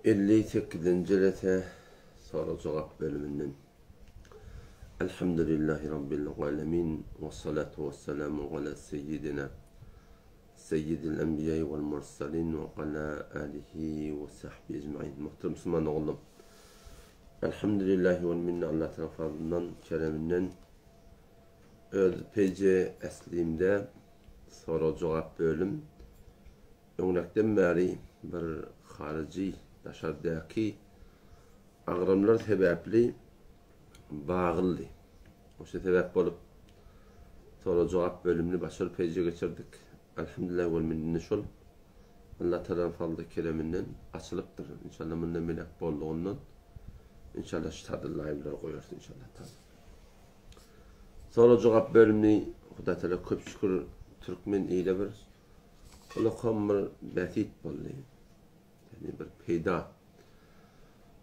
58-nji jelese sorag-jogap bölüminden. Elhamdülillahi Rabbil alemin we salatu we selamu ala seyyidina seyyidil enbiýai wal mursalin we ala alihi we sahbihi ecmain. Muhterem Müslüman oğlum. Elhamdülillahi vel minne Allah Teala fazlından, kereminden öz PJ eslimde sorag-jogap bölüm Öňräkden bäri bir haryjy, daşardaky agramlar sebäpli bagyldy. Şo sebäp bolup, sorag-jogap bölümini başga bir peje geçirdik. Elhamdülillah wel minne şol Allah Tagalanyň fazly kereminden açylypdyr. Inşallah mundan beýläk boldugyndan inşallah şu taýda laýwlar goýarys inşallah Taala. Sorag-jogap bölümini Hudaý Taala köp şükür türkmen ile bir Ulakam bir bähbit boldy. Ýagny bir peýda.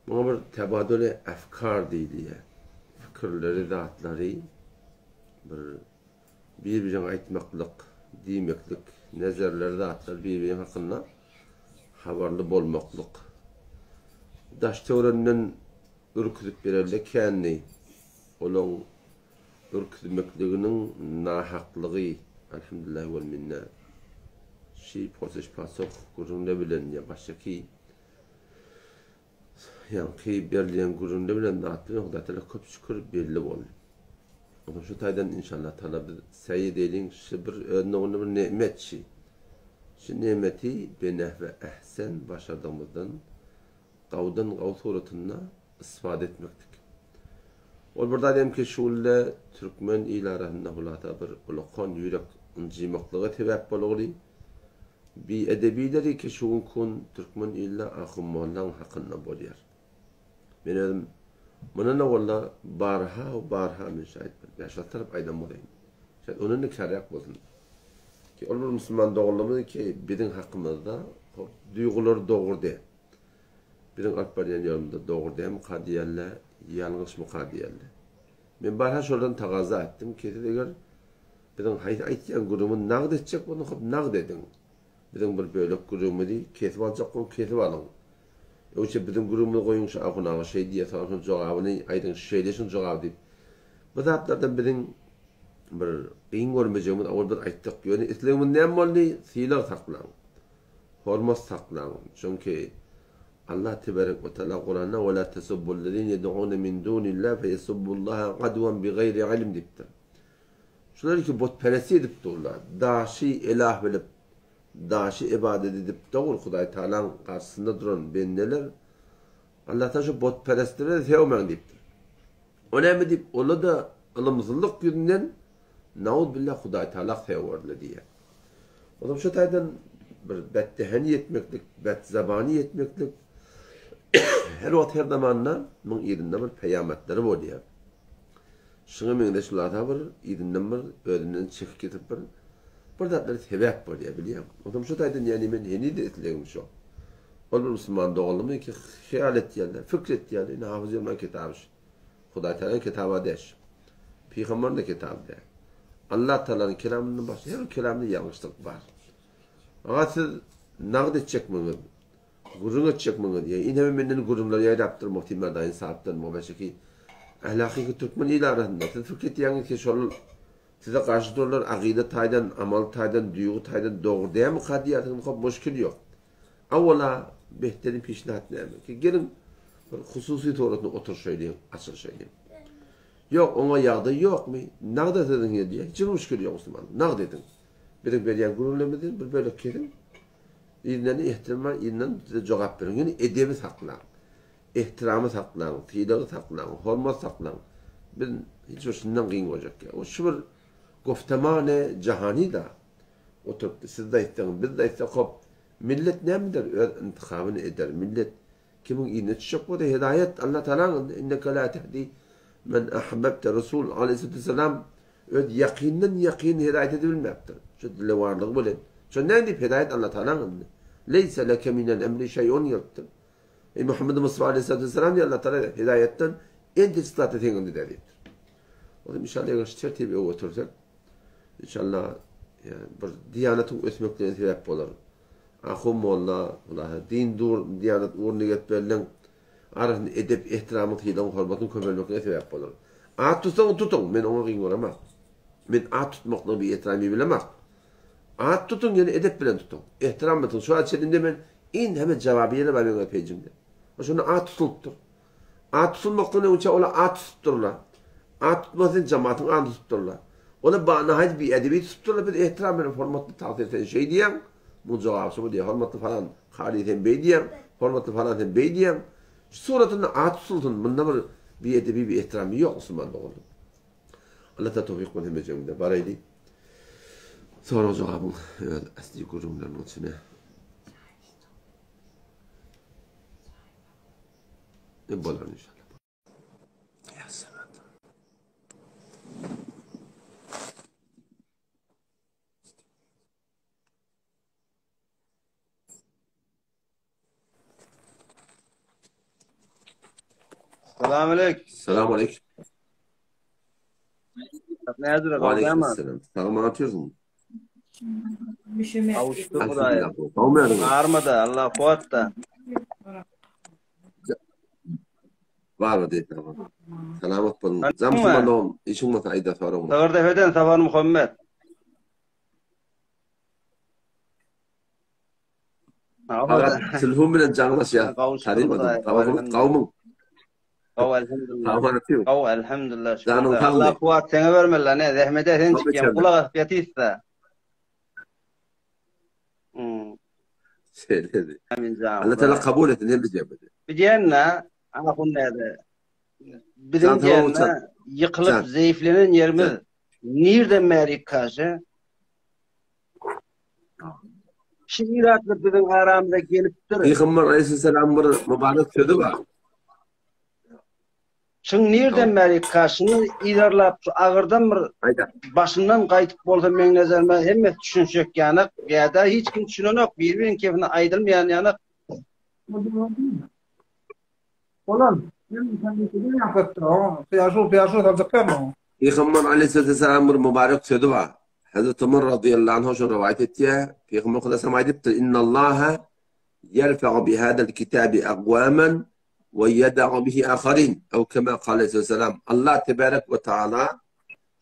Muňa bir tebadül-i efkar diýilýär. Pikirleri, zatlary bir bir-biriňe aýtmaklyk, diýmeklik, nezerleri, zatlary bir-biriň hakynda habarly bolmaklyk. Daş-töwereginden ürküzip berelde kändi. Olaň Ürküzmekliginiň nahaklygy, Alhamdulillah wal minna, şi porseş pasoh gürrüňde bilen ýa başgaky ýaňky berilýän gürrüňde bilen zat bilen Hudaý Taala köp şükür belli boldy. Onsoň şu taýdan inşallah Taala biz säý edeýliň şi bir öz nowunda bir nemet şi. Şu nemeti benehwe ehsen başardygymyzdan gawdan gaw suratynda istifade etmekdik. Ol bir zat hem ki şugulda türkmen il arasynda hulasa bir ulakan ýürek ynjymaklyga sebäp bolugly bi edebileri ki şu günki gün türkmen ilde ahun mollaň hakynda bolýar. Men özüm mundan owalla barha we barha men şaýt bir bäş-alty tarap aýdan bolaýyn. Şaýt ondan da kärräk bolsun. Ki ol bir musulman doganlarymyz ki biziň hakymyzda hop duýgulary dogry däl. Biziň alyp barýan ýolumyzda dogry dälmika diýerler, ýalňyşmyka diýerler. Men barha şolardan tagaza etdim ki, siz eger biziň haýsy aýtýan gürrüňimizi nagt etjek bolsaňyz, hop nagt ediň. Biziň bir bölek gürrüňimizi kesip aljak boluň, kesip alyň. Öňçe biziň gürrüňimizi goýuň, şu ahun aga şeý diýýär, soňra şonuň jogabyny aýdyň, şeýle şuň jogaby diýip. Bu zatlardan biziň bir kyn görmejegimizi owal biz aýtdyk. Ýöne islegimiz näme boldy? Sylag saklaň. Hormat saklaň, çünki Allah teberek we teala Kuranda we la tesubbullezine yed'une min dunillahi feyesubbullaha adwan bigaýri ilm diýipdir. Şular ki butperestlik edip durlar. Daşy elah bilip, daşy ibadet edip dogry Hudaý Tagalaň garşysynda duran bendeler Allah Taala şu butperestlere sögmäň diýipdir. O näme diýip, ola-da ylymsyzlyk ýüzünden Nauzbillah Hudaý Taala sögerli diýýär. Onsoň şu taýdan bir betdeheni ýetmeklik, betzabany ýetmeklik her wagt her zamanda muň yzynda bir peýamatleri bolýar. Şuňa meňzeş lata bir yzyndan bir özünden çekip getirip bir bir zatlara sebäp bolýar bilýäňmi? Onsoň şu taýdan ýani men heniz-de islegim şo. Ol bir musulman doganlymy ki hyýal etýärler, fikr etýärler, ine Hafyz Ýylman kitaby şu. Hudaý Tagalaň kitaby däl şu. Pygamberyň-da kitaby däl. Allah Tagalanyň kelamyndan başga her bir kelamda ýalňyşlyk bar. Aga siz nagt etjekmiňiz? Gürrüň etjekmiňiz? Ýa ineme menden gürrüňler ýaýrapdyr Muhti Merdaýyn sahypdan mubeşeki ähli hakyky türkmen il arasynda. Siz pikir etýäňiz ki şol size garşy duranlar agyda taýdan, amal taýdan, duýgy taýdan dogry dälmika diýýärsiňiz, hop muşkil ýok. Awala behterin pişnat näme ki geliň bir hususy suratynda oturyşaýlyň, açylyşaýlyň. Ýok, oňa ýagdaý ýokmy? Nagda sözüň geldi. Hiç bir müşkil ýok musulman. Nagd ediň. Biziň berýän gürrüňlerimizden bir bölek kesiň. Yzyndan ehtiram bar, yzyndan size jogap beriň. Ýöne edebi saklaň. Ehtiramy saklaň, sylagy saklaň, hormat saklaň. Biz hiç bir şundan gyn görjek ýok. O şu bir goftemane jahani da. Oturypdy. Siz-de aýtsaňyz, biz-de aýtsak, hop, millet näme eder? Öz intihabyny eder. Millet kimiň yzyna düşjek bolsa, hedaýat Allah Tagalaň elinde. Inneke la tehdi men ahbebte. Resul aleyhissalatu vesselam öz ýakyndan ýakynyny hedaýat edip bilmäpdir. Şu dilewarlygy bilen. Şo näme diýip hedaýat Allah Tagalaň elinde. Leýse leke minel emri şeý'un diýipdir. Eý Muhammed Mustafa aleyhissalatu vesselam diýip Allah Tagala hedaýatdan ençe zat seň elinde diýipdir. O zaman inşallah eger şu tertibi öwretilsek, Inşallah bir diýanatyň ösmekligine sebäp bolar. Ahun molla, ylahy, din dur, diýanat ugrunda geplerleň arasynda edep, ehtiramyň, sylagyň, hormatyň köpelmekine sebäp bolar. At tutsaň tutuň, men oňa gyn göremok. Men at tutmaklygy bir ehtiram bilemok. At tutuň ýöne edep bilen tutuň. Ehtiram bilen tutuň. Şu wagt çenli men in hemme jawaby ýene bar meň pejimde. Şonda at tutulypdyr. At tutulmakdan öňçe ola at tutupdyrlar. At tutmaz sen jamatyň adyny tutupdyrlar. Ola ba nahaýt bi edebi tutupdyrlar biz ehtiram bilen hormatly tagsyr sen şeý diýýäň, muň jogaby şu bu diýýär. Hormatly falan kary sen beý diýýäň, hormatly falan sen beý diýýäň. Şu suratynda at tutulsyn munda bir bi edebi bi ehtiramy ýok musulman doganlar. Allah ta towfyk bersin hemmejegiňde baraýly. Sorag jogabyň öz asly gürrüňleriniň içine. Ne bolar inşallah. Ya selam. Selam aleyküm. Selam aleyküm. Nädür? Aleyküm selam. Salam atıyorsun. Kavuştuk Hudaýa. Armada, Allah kuwatda. Bar mı diýip. Salamat bolun. Jam musulman işiň bolsa aýda soraň. Sagyrda öden Sabar Muhammed. Fakat telefon bilen jaňlaşýar. Tanymадym. Tamam, gawmyň. Gaw elhamdülillah. Gaw elhamdülillah. Janyň sag. Allah kuwat seňe bermeli, ne zähmete sen çykýan, gulak asyp ýatysda. Hmm. Şeýle. Amin jan. Allah Teala kabul etsin hem bize. Bilýän-de, ahun näde. Biziň diýende ýykylyp zeýiflenen ýerimiz nirden bäri kaşy? Şu iratly biziň aramyza gelipdir. Pygamber aleyhisselam bir mübarek sözü bar. Şuň nirden bäri kaşyny yzarlap şu agyrdan bir başyndan gaýdyp bolsa meň nazarymda hemmesi düşünşek ýanak ýa-da hiç kim düşünenok bir-biriniň kefine aýdylmaýan ýanak. Bolan. Pygamber aleyhisselam bir mübarek sözü bar. Hazreti Ömer radıyallahu anh şunu rivayet etýär. Pygamber aleyhisselam aýdypdyr: "Innallaha yerfa'u bi hadal kitabi aqwaman we yeda'u bihi akharin." Ew kema kale aleyhisselam. Allah tebarek we taala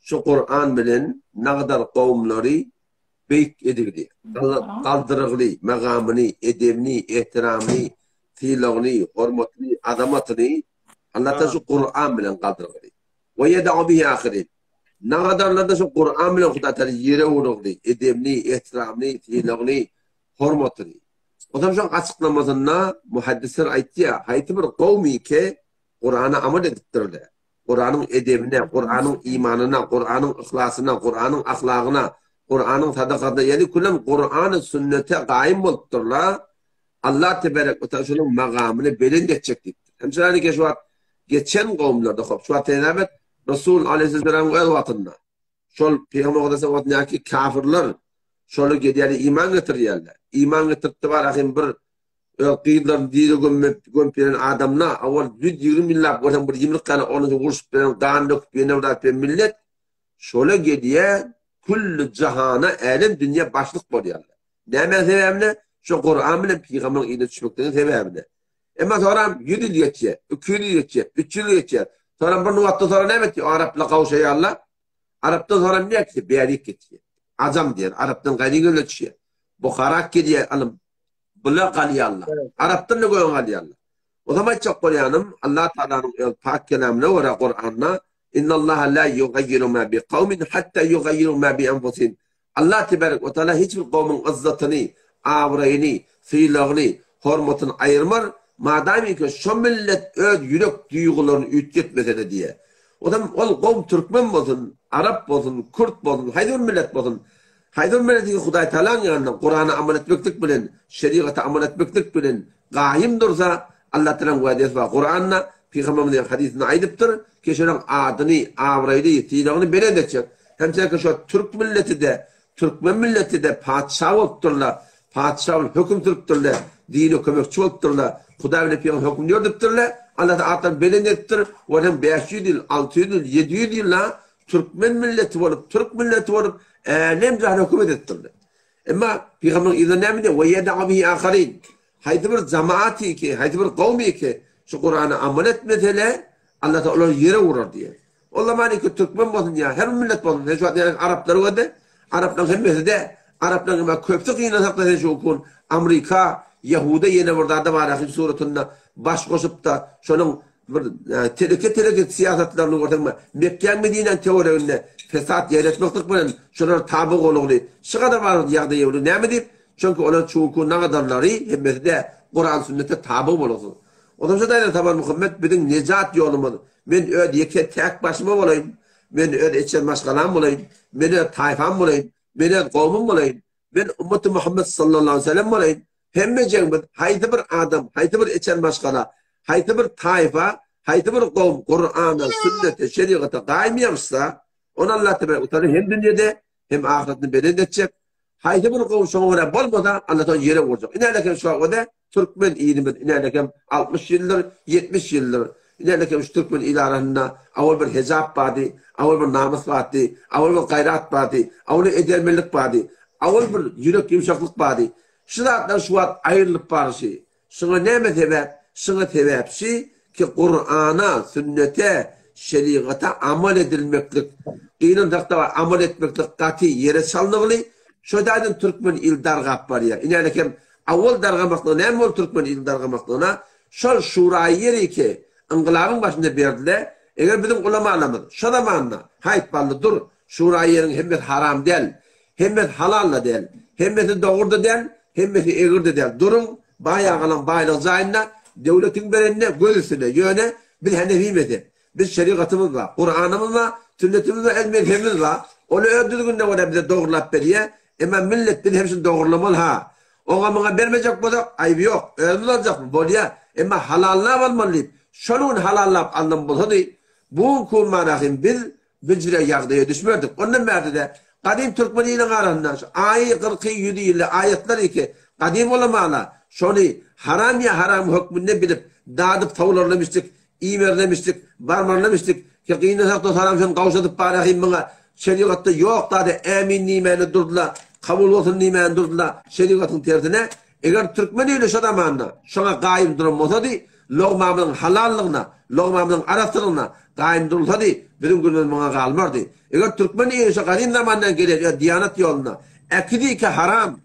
şu Kur'an bilen nagdar kowumlary beýik edigdi. Galdyrygly, magamyny, edebini, ehtiramyny, sylagyny, hormatyny, azamatyny Allah taala şu Kur'an bilen galdyrygly. We yeda'u bihi akharin. Nagadarlarda şu Kur'an bilen Hudaý taala ýere urugly, edebini, ehtiramyny, sylagyny, hormatyny. Ondan soň açyklamasynda muhaddisler aýtýar, haýsy bir kowmy ki Kur'ana amal edipdirler. Kuranyň edebine, Kuranyň imanyna, Kuranyň yhlasyna, Kuranyň ahlagyna, Kuranyň sadakasyna, ýagny külem Kurany sünnete gaýym bolupdyrlar. Allah teberek we taala şonuň magamyny belent etjek diýipdir. Hem şeýle şu wagt geçen kowumlarda hop şu wagt näme Resul aleyhisselamyň öz wagtynda şol Pygamber aleyhisselam wagtyndaky kafirler şoly gelýärler iman getirýärler. Iman getiripdi bar ahim bir Öz gyzlaryny diri gömmüp, gömüp ýören adamla, owal 120 ýyllap görseň bir ýumruk ýaly ornuna urşup beren, gan döküp ýene bir zat beren millet şola gelýär, külli jahana, älem dünýä başlyk bolýarlar. Nämäň sebäbine? Şo Kuran bilen pygamberiň yzyna düşmekligiň sebäbine. Emma soram 100 ýyl geçýär, 200 ýyl geçýär, 300 ýyl geçýär. Soram bir nokatdan soňra näme etýär? Araplar gowşaýarlar. Arapdan soram näme etýär? Bärik geçýär. Ajam diýen arapdan gaýry ýöne düşýär. Buhara gelýär ylym. Bular galýarlar. Arapdan-da göň alýarlar. O zaman aýtjak bolýanym, Allah Taalanyň öz pak kelamyna görä Kuranda Innallaha la yugayyiru ma bi kawmin hatta yugayyiru ma bi enfusihim. Allah tebarek we taala hiç bir kowmuň yzzatyny, abraýyny, sylagyny, hormatyny aýyrmar, madamyki şo millet öz ýürek duýgularyny üýtgetmese-de diýýär. O zaman ol kowum türkmen bolsun, arap bolsun, kürt bolsun, haýsy bir millet bolsun, Haýsy bir milletiň Hudaý Tagalaň ýanynda Kurana amal etmeklik bilen, şerigata amal etmeklik bilen gaýym dursa, Allah Tagalaň wädesi bar Kuranda, Pygamberimiziň hadysynda aýdypdyr, ki şolaň adyny, abraýyny, sylagyny belent etjek. Hem çünki şo türk milleti-de, türkmen milleti-de patyşa bolupdyrlar, patyşa bolup höküm sürüpdirler, dine kömekçi bolupdyrlar, Hudaý bilen pygamber hökümini ýöredipdirler, Allah Tagala atlaryny belent edipdir, we hem 500 ýyl, 600 ýyl, 700 ýyl türkmen milleti bolup, türk milleti bolup, älem-jahana höküm edipdirler. Emma pygamberiň yzyna näme diýýär? Ve yed'a bihi aharin. Haýsy bir jamaat ki, haýsy bir kowmy ki şu Kurana amal etmesele, Allah Taala olary ýere urar diýýär. Ol zaman ki türkmen bolsun ýa her bir millet bolsun, sen şu wagt ýa araplary görde, araplaryň hemmesi-de, araplaryň emma köpüsi gynansakda sen şu kun Amrika, Ýahuda ýene bir zada bar ahyr suratynda baş goşup-da şonuň bir teleke-teleke syýasatlaryny görseň Mekgäň Medinäň töwereginde fesat ýaýratmaklyk bilen şolar taby bolugly şu gadar bar ýagdaý boldy näme diýip çünki olar çuku nagadarlary hemmesi-de Kuran sünnete taby bolugsyz. Onsoň şu taýdan Sapar Muhammet biziň nejat ýolumyz men öz ýeke täk başyma bolaýyn men öz eçen maşgalam bolaýyn men öz taýfam bolaýyn men öz kowmum bolaýyn Men ummaty Muhammet sallallahu aleyhi ve sellem bolaýyn, hemmejegimiz haýsy bir adam, haýsy bir içen maşgala, haýsy bir taýfa, haýsy bir kowum Kur'ana, sünnete, şerigata gaýym ýapyşsa, ony Allah tebarek we taala hem dünýede, hem ahyretde belent etjek. Haýsy bir kowum şoňa görä bolmasa, Allah taala ýere urjak. Inälekem şu wagtda türkmen ilimiz inälekem 60 ýyldyr, 70 ýyldyr. Inälekem şu türkmen il arasynda awal bir hejap bardy, awal bir namys bardy, awal bir gaýrat bardy, awal bir edermenlik bardy, awal bir ýürek ýumşaklyk bardy. Şu zatlar şu wagt aýrylyp barşy. Şuňa näme sebäp? Şuňa sebäp şi ki Kurana, sünnete, şerigata amal edilmeklik, gynansakda amal etmeklik gaty ýere çalnygly. Şo taýdan türkmen il dargap barýar. Inälekem Awal dargamaklygy näme boldy türkmen iliniň dargamaklygyna? Şol şuraýy ýeri ki yngylabyň başynda berdile, eger biziň ulamalarymyz şo zamanda haýt bally dur, şuraýy ýeriň hemmesi haram däl, hemmesi halal-da däl, hemmesi dogry-da däl, hemmesi egri-de däl, duruň, baý agalaň baýlygy jaýynda, döwletiň berenine göz üstüne, ýöne biz henefi mezhep, biz şerigatymyz bar, Kuranymyz bar, sünnetimiz bar, el mezhebimiz bar, ol öz düzgünine görä bize dogrulap berýär, Emma millet biz hem şuny dogrulamaly ha. Oňa muňa bermejek bolsak aýby ýok. Özümiz aljakmy? Bolýa. Emma halallap almaly diýip, şol gün halallap alnan bolsady, bu günki gün manahym biz bijire ýagdaýa düşmerdik. Ondan bärde-de gadym türkmen iliň arasynda şu aýy, gyrky, ýüzi ýylly aýatlar iki gadym ulamala şony haram ýa haram hökmünde bilip dadyp sawlarlamişdik, Iýmerlemişdik, barmarlamişdik, ki gynasak dosaram sen gawşadyp barahym muňa, şerigatda ýok zada ämin diýmäne durdyla, kabul bolsun diýmäne durdyla, şerigatyň tersine, eger türkmen ili şo zamanda şoňa gaýym duran bolsady, logmamyzyň halallygyna, logmamyzyň arassalygyna gaýym durulsady, biziň günümiz muňa galmardy. Eger türkmen ili şo gadym zamandan gelen öz diýanat ýoluna, äkidiki haram,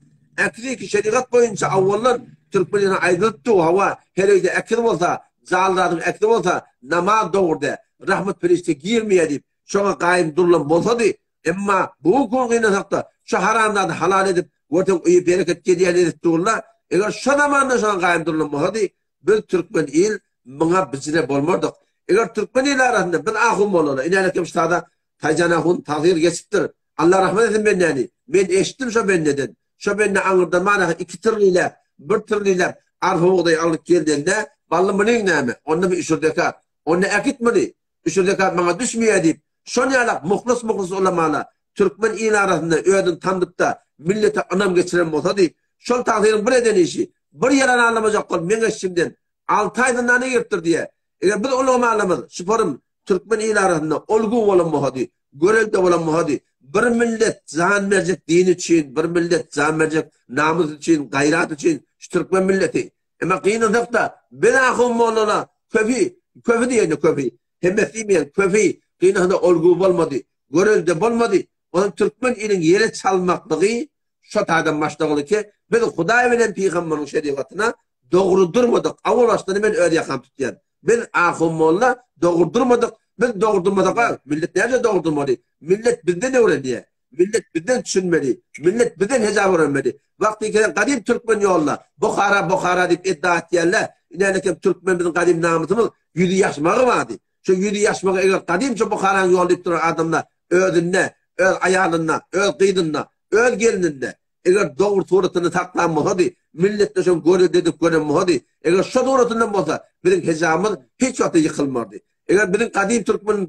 Äkiziki şerigat boýunça awwaldan türkmen ýene aýdylypdy, hawa, her öýde äkiz bolsa, janly zadyň äkizi bolsa, namaz dogry-da, rahmet perişde girmeýär diýip, şoňa gaýym durulan bolsady, emma bu gün gynansakda, şu haram zady halal edip, görseň öýe bereket gelýär edip durlar, eger şo zamanda şoňa gaýym durulan bolsady, biz türkmen il muňa bijire bolmardyk. Eger türkmen il arasynda biz ahun bolanda, inänekem ştada Taýjan ahun tagsyr geçipdir. Allah rahmet etsin bendäni. Men eşitdim şo bendeden. Şo bende aňyrdan manahy iki tyrlyläp, bir tyrlyläp arpa bugdaý alyp geldende, Bally munyň näme? Onda bir üşür zekat. Onda äkit muny. Üşür zekat maňa düşmeýär diýip, şon ýalak muhlys-muhlys ulamala türkmen il arasynda özüni tandypda millete ynam geçiren bolsady, şol tagsyryň bir eden işi, bir ýalan aldamajak bolup meň eşişimden alty aý zyndana giripdir diýýär. Eger biz ulamalarymyz şuparym türkmen il arasynda olgu bolan bolsady, görelde bolan bolsady, bir millet jan berjek dini üçin, bir millet jan berjek namys üçin, gaýrat üçin şu türkmen milleti. Emma gynansak-da, biz ahun mollala köpi, köpi diýende köpi, hemmesi diýmeýän, köpi gynansa olgu bolmady, görelde bolmady. Onuň türkmen iliň ýere çalmaklygy şo taýdan başlagyly ki, biz Hudaý bilen pygamberiň şerigatyna dogry durmadyk. Awal başdan men öz ýakamy tutýan. Biz ahun molla dogry durmadyk. Biz dogry durmasak, millet näce dogry durmaly? Millet bizden öwrenýär. Millet bizden düşünmeli. Millet bizden hejap öwrenmeli. Wagty gelen gadym türkmen ýoluna Buhara, Buhara diýip iddia etýärler. Inänekem türkmen biziň gadym namysymyz ýüzi ýaşmagy bardy. Şu ýüzi ýaşmagy eger gadym şu Buharaň ýoly diýip duran adamlar özünde, öz aýalynda, öz gyzynda, öz gelninde eger dogry suratyny saklan bolsady, milletde şoň görelde edip gören bolsady, eger şo suratyndan bolsa, biziň hejamyz hiç wagtda ýykylmardy. Eger biziň gadym türkmen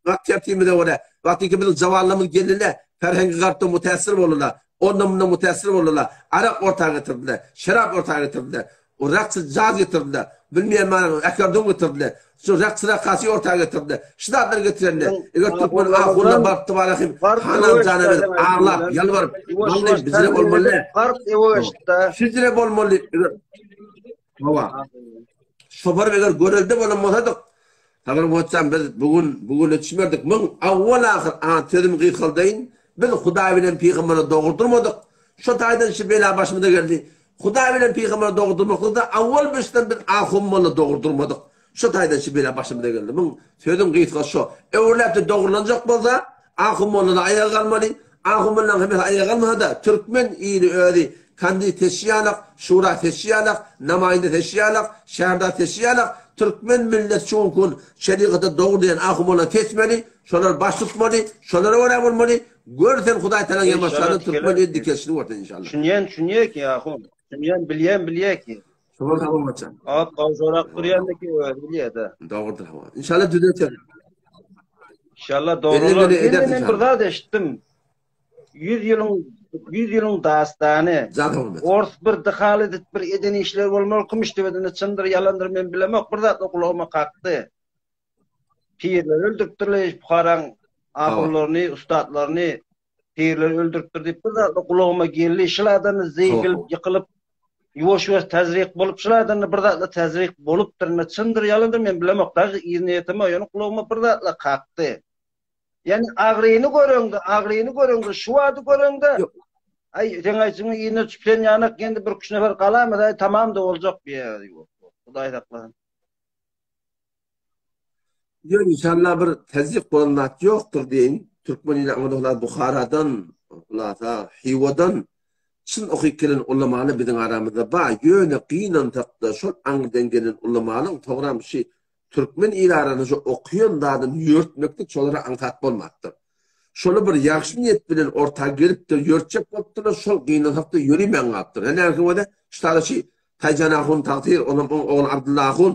wagt tertibimize görä, wagtyky biziň jawanlarymyz geldiler, ferhengi garpdan mütässir boldular, ondan-mundan mütässir boldular, arak orta getirdiler, şerap orta getirdiler. O raks jaz getirdiler. Bilmeýän many akkordeon getirdiler. Şu raks rakasy orta getirdiler. Şu zatlary getirende eger türkmen ahunlar baryp tabarahim hanam jana berip aglap ýalbaryp vallahi bizre bolmaly. Garp ewoşda. Sizre bolmaly. Hawa. Şo bir eger görelde bolan bolsadyk Sabyr goçam biz bu gün bu güne düşmerdik. Müň awwal ahyr a sözümi gysgaldaýyn. Biz Hudaý bilen pygambere dogurdurmadyk. Şo taýdan şu bela başymyza geldi. Hudaý bilen pygambere dogurdurmakda awwal başdan biz ahun molla dogurdurmadyk. Şo taýdan şu bela başymyza geldi. Müň sözüň gysgasy şo. Öwrüläp-de dogrulanjak bolsa, ahun molla-da aýaga galmaly. Ahun mollaň hemmesi aýaga galmasa-da, türkmen ili özi kandid seçişi ýalak, şura seçişi ýalak, namaýynda seçişi ýalak, şäherdar seçişi ýalak, türkmen milleti şu günki gün şerigata dogry diýen ahun mollany seçmeli, şolar baş tutmaly, şolara görä bolmaly. Gör sen Hudaý Tagalaň ýamaşjagyny türkmen eli dikelişini gör sen inşallah. Düşünýän düşünýär ki ahun. Düşünýän bilýän bilýär ki. Şolar tamam açan. At gawşarak durýan ki özi bilýär-de. Dogrudyr hawa. Inşallah düzelter. İnşallah dogrular. Indi men bir zat eşitdim. 100 ýylyň 100 ýylyň dastany. Ors bir dyhal edip bir eden işler bolmaly kümüş debedinde çyndyr ýalandyr men bilemok bir zatlar gulagyma kakdy. Pirleri öldüripdirler Buharaň ahunlaryny, ussatlaryny pirleri öldüripdir diýip bir zatlar gulagyma geldi. Şul adamy zeýgelip ýykylyp ýuwaş-ýuwaş tazryk bolup şul adamda bir zatlar tazryk bolupdyr. Indi çyndyr ýalandyr men bilemok. Dagy yzyna ýetemok. Ýöne gulagyma bir zatlar kakdy. Ýani agryny göreňde, agryny göreňde, şu wady göreňde aý seň aýtjyňy yzyna düşüp sen ýanak indi bir üç nefer galamyz aý tamam-da boljak bir ýer. Hudaý saklasyn. Ýok inşallah bir tezzik bolan zat ýokdur diýeýin. Türkmen ili aňyrda hulasy Buharadan, hulasa Hywadan çyn okyp gelen ulamalar biziň aramyzda bar. Ýöne gynansakda şol aňyrdan gelen ulamalaryň togram şi türkmen ili arasynda şo okaýan zadyny ýörtmeklik şolara aňsat bolmapdyr. Şolar bir ýagşy niýet bilen orta gelipdir, ýörtjek bolupdyrlar, şol gynansakda ýörimän galypdyr. Hä näme bolsa, şu şi Taýjan ahun tagsyr, onam oň ogly Abdylla ahun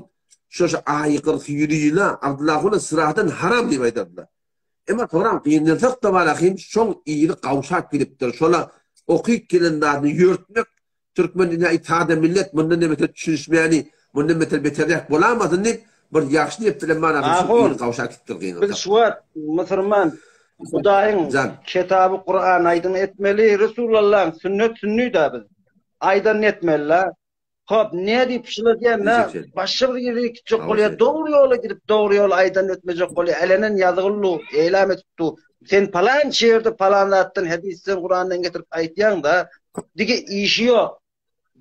şo şu aýy gyrky ýüzi ýyla Abdylla ahuna syradan haram diýip aýdardylar. Emma soňram gynansak-da barahym şoň yzy gawşap gidipdir. Şola okyp gelen zadyny ýörtmek türkmen ine aý sada millet mundan ne beter düşünişmäni, mundan beter beterräk bolamasyn diýip bir ýagşy niýet bilen barahym şoň Ahun, yzy gawşap gidipdir biz gynansak. şu wagt musurman Hudaýyň Jan. kitaby Kuran aýdyň etmeli, Resulallaň sünnet sünni-da biz. Aýdanyny etmeli-la. Hop, nädip şular diýende, başga bir ýere gitjek bolýar, dogry ýola gidip, dogry ýoly aýdanyny etmejek bolýar. Elenen ýazygyllu, eýlam edip dur. Sen palança ýerde palan zatdan hadysdan, Kurandan getirip aýtýaň-da, dige işi ýok.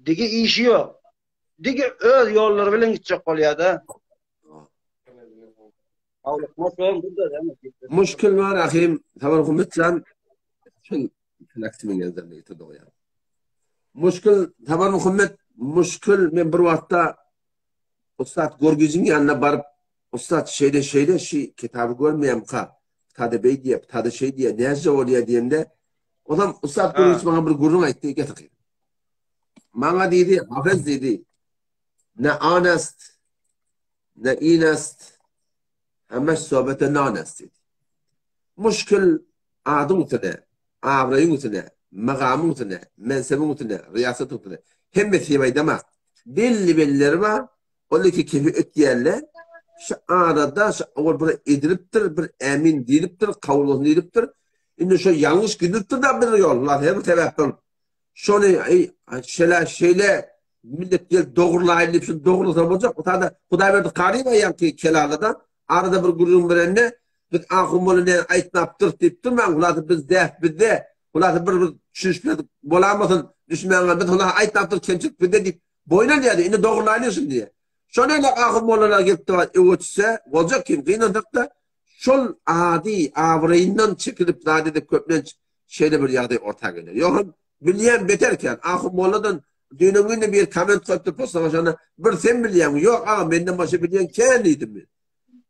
Dige işi ýok. Dige öz ýollary bilen gitjek bolýar-da. Muşkil bar ahim, Sabar Muhammetjan. Muşkil Sabar Muhammet, muşkil men bir wagtda ussat Gorgijiň ýanyna baryp, ussat şeýle şeýle şi kitaby görmeýämka, tada beý diýip, tada şeý diýip, näce bolýar diýende, onam ussat Gorgiç maňa bir gürrüň aýtdy, getir. Maňa diýdi, Hafez diýdi. Ne anest, Ne inest, hemeş sohbete nanest diýdi. Muşkil adyň üstüne, abraýyň üstüne, magamyň üstüne, mensebiň üstüne, riýasatyň üstüne. Hemmesi diýip aýdamak. Belli-bellileri bar, ol iki kefi ötýärler. Şu arada şu ol bir edilipdir, bir ämin diýlipdir, kabul bolsun diýlipdir. Indi şo ýalňyş gidilipdir-de bir ýol, her bir sebäp bolup. Şony eý şeýle şeýle millet gel dogrulaýyn diýip şuny dogrulasa boljak. Bu sada Hudaýberdi Karyýew aýanky Kelalada arada bir gürrüň berende biz ahun ne aýtmapdyr diýip durmaň hulasy biz däp bizde hulasy bir bir düşünişmezlik bolamasyn düşünmäňler biz hulasy aýtmapdyr kemçilik bizde diýip boýun alýardy indi dogrulaýyn şuny diýe. Şony ele ahun mollalar gelip dur öwe düşse boljak kim gynansak-da şol ady abraýyndan çekilip zat edip köplenç Şeýle bir ýagdaý orta gelýär. Ýogsam bilýän beter eken. Ahun molladan düýnem günde bir komment goýupdyr postaňa şonda bir sen bilýäňmi? Ýok aga menden başga bilýän kän diýdim men.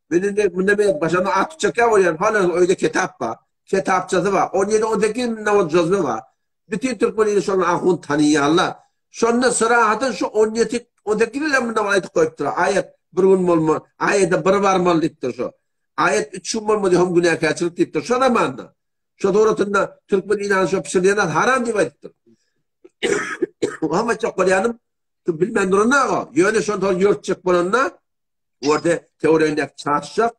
Men indi munda men başyma at tutjakýa bolýan. Hala öýde kitap bar. Kitapçasy bar. 17-18 minde ol jözme bar. Bütün türkmen ili şony ahun tanyýarlar. Şonda syrahatyn şu 17 18 ýyl munda aýdyp goýupdyr. Aýat bir gün bolma, aýada bir barmaly diýipdir şo. Aýat 3 gün bolmady hem günäkärçilik diýipdir şo zamanda. Şo suratynda türkmen inany şo pişirýän zat haram diýip aýdypdyr. Muhammet çok bolýanym. Kim bilmän duran aga. Ýöne şonda ýörtjek bolanda orada töweregindäki çaşjak,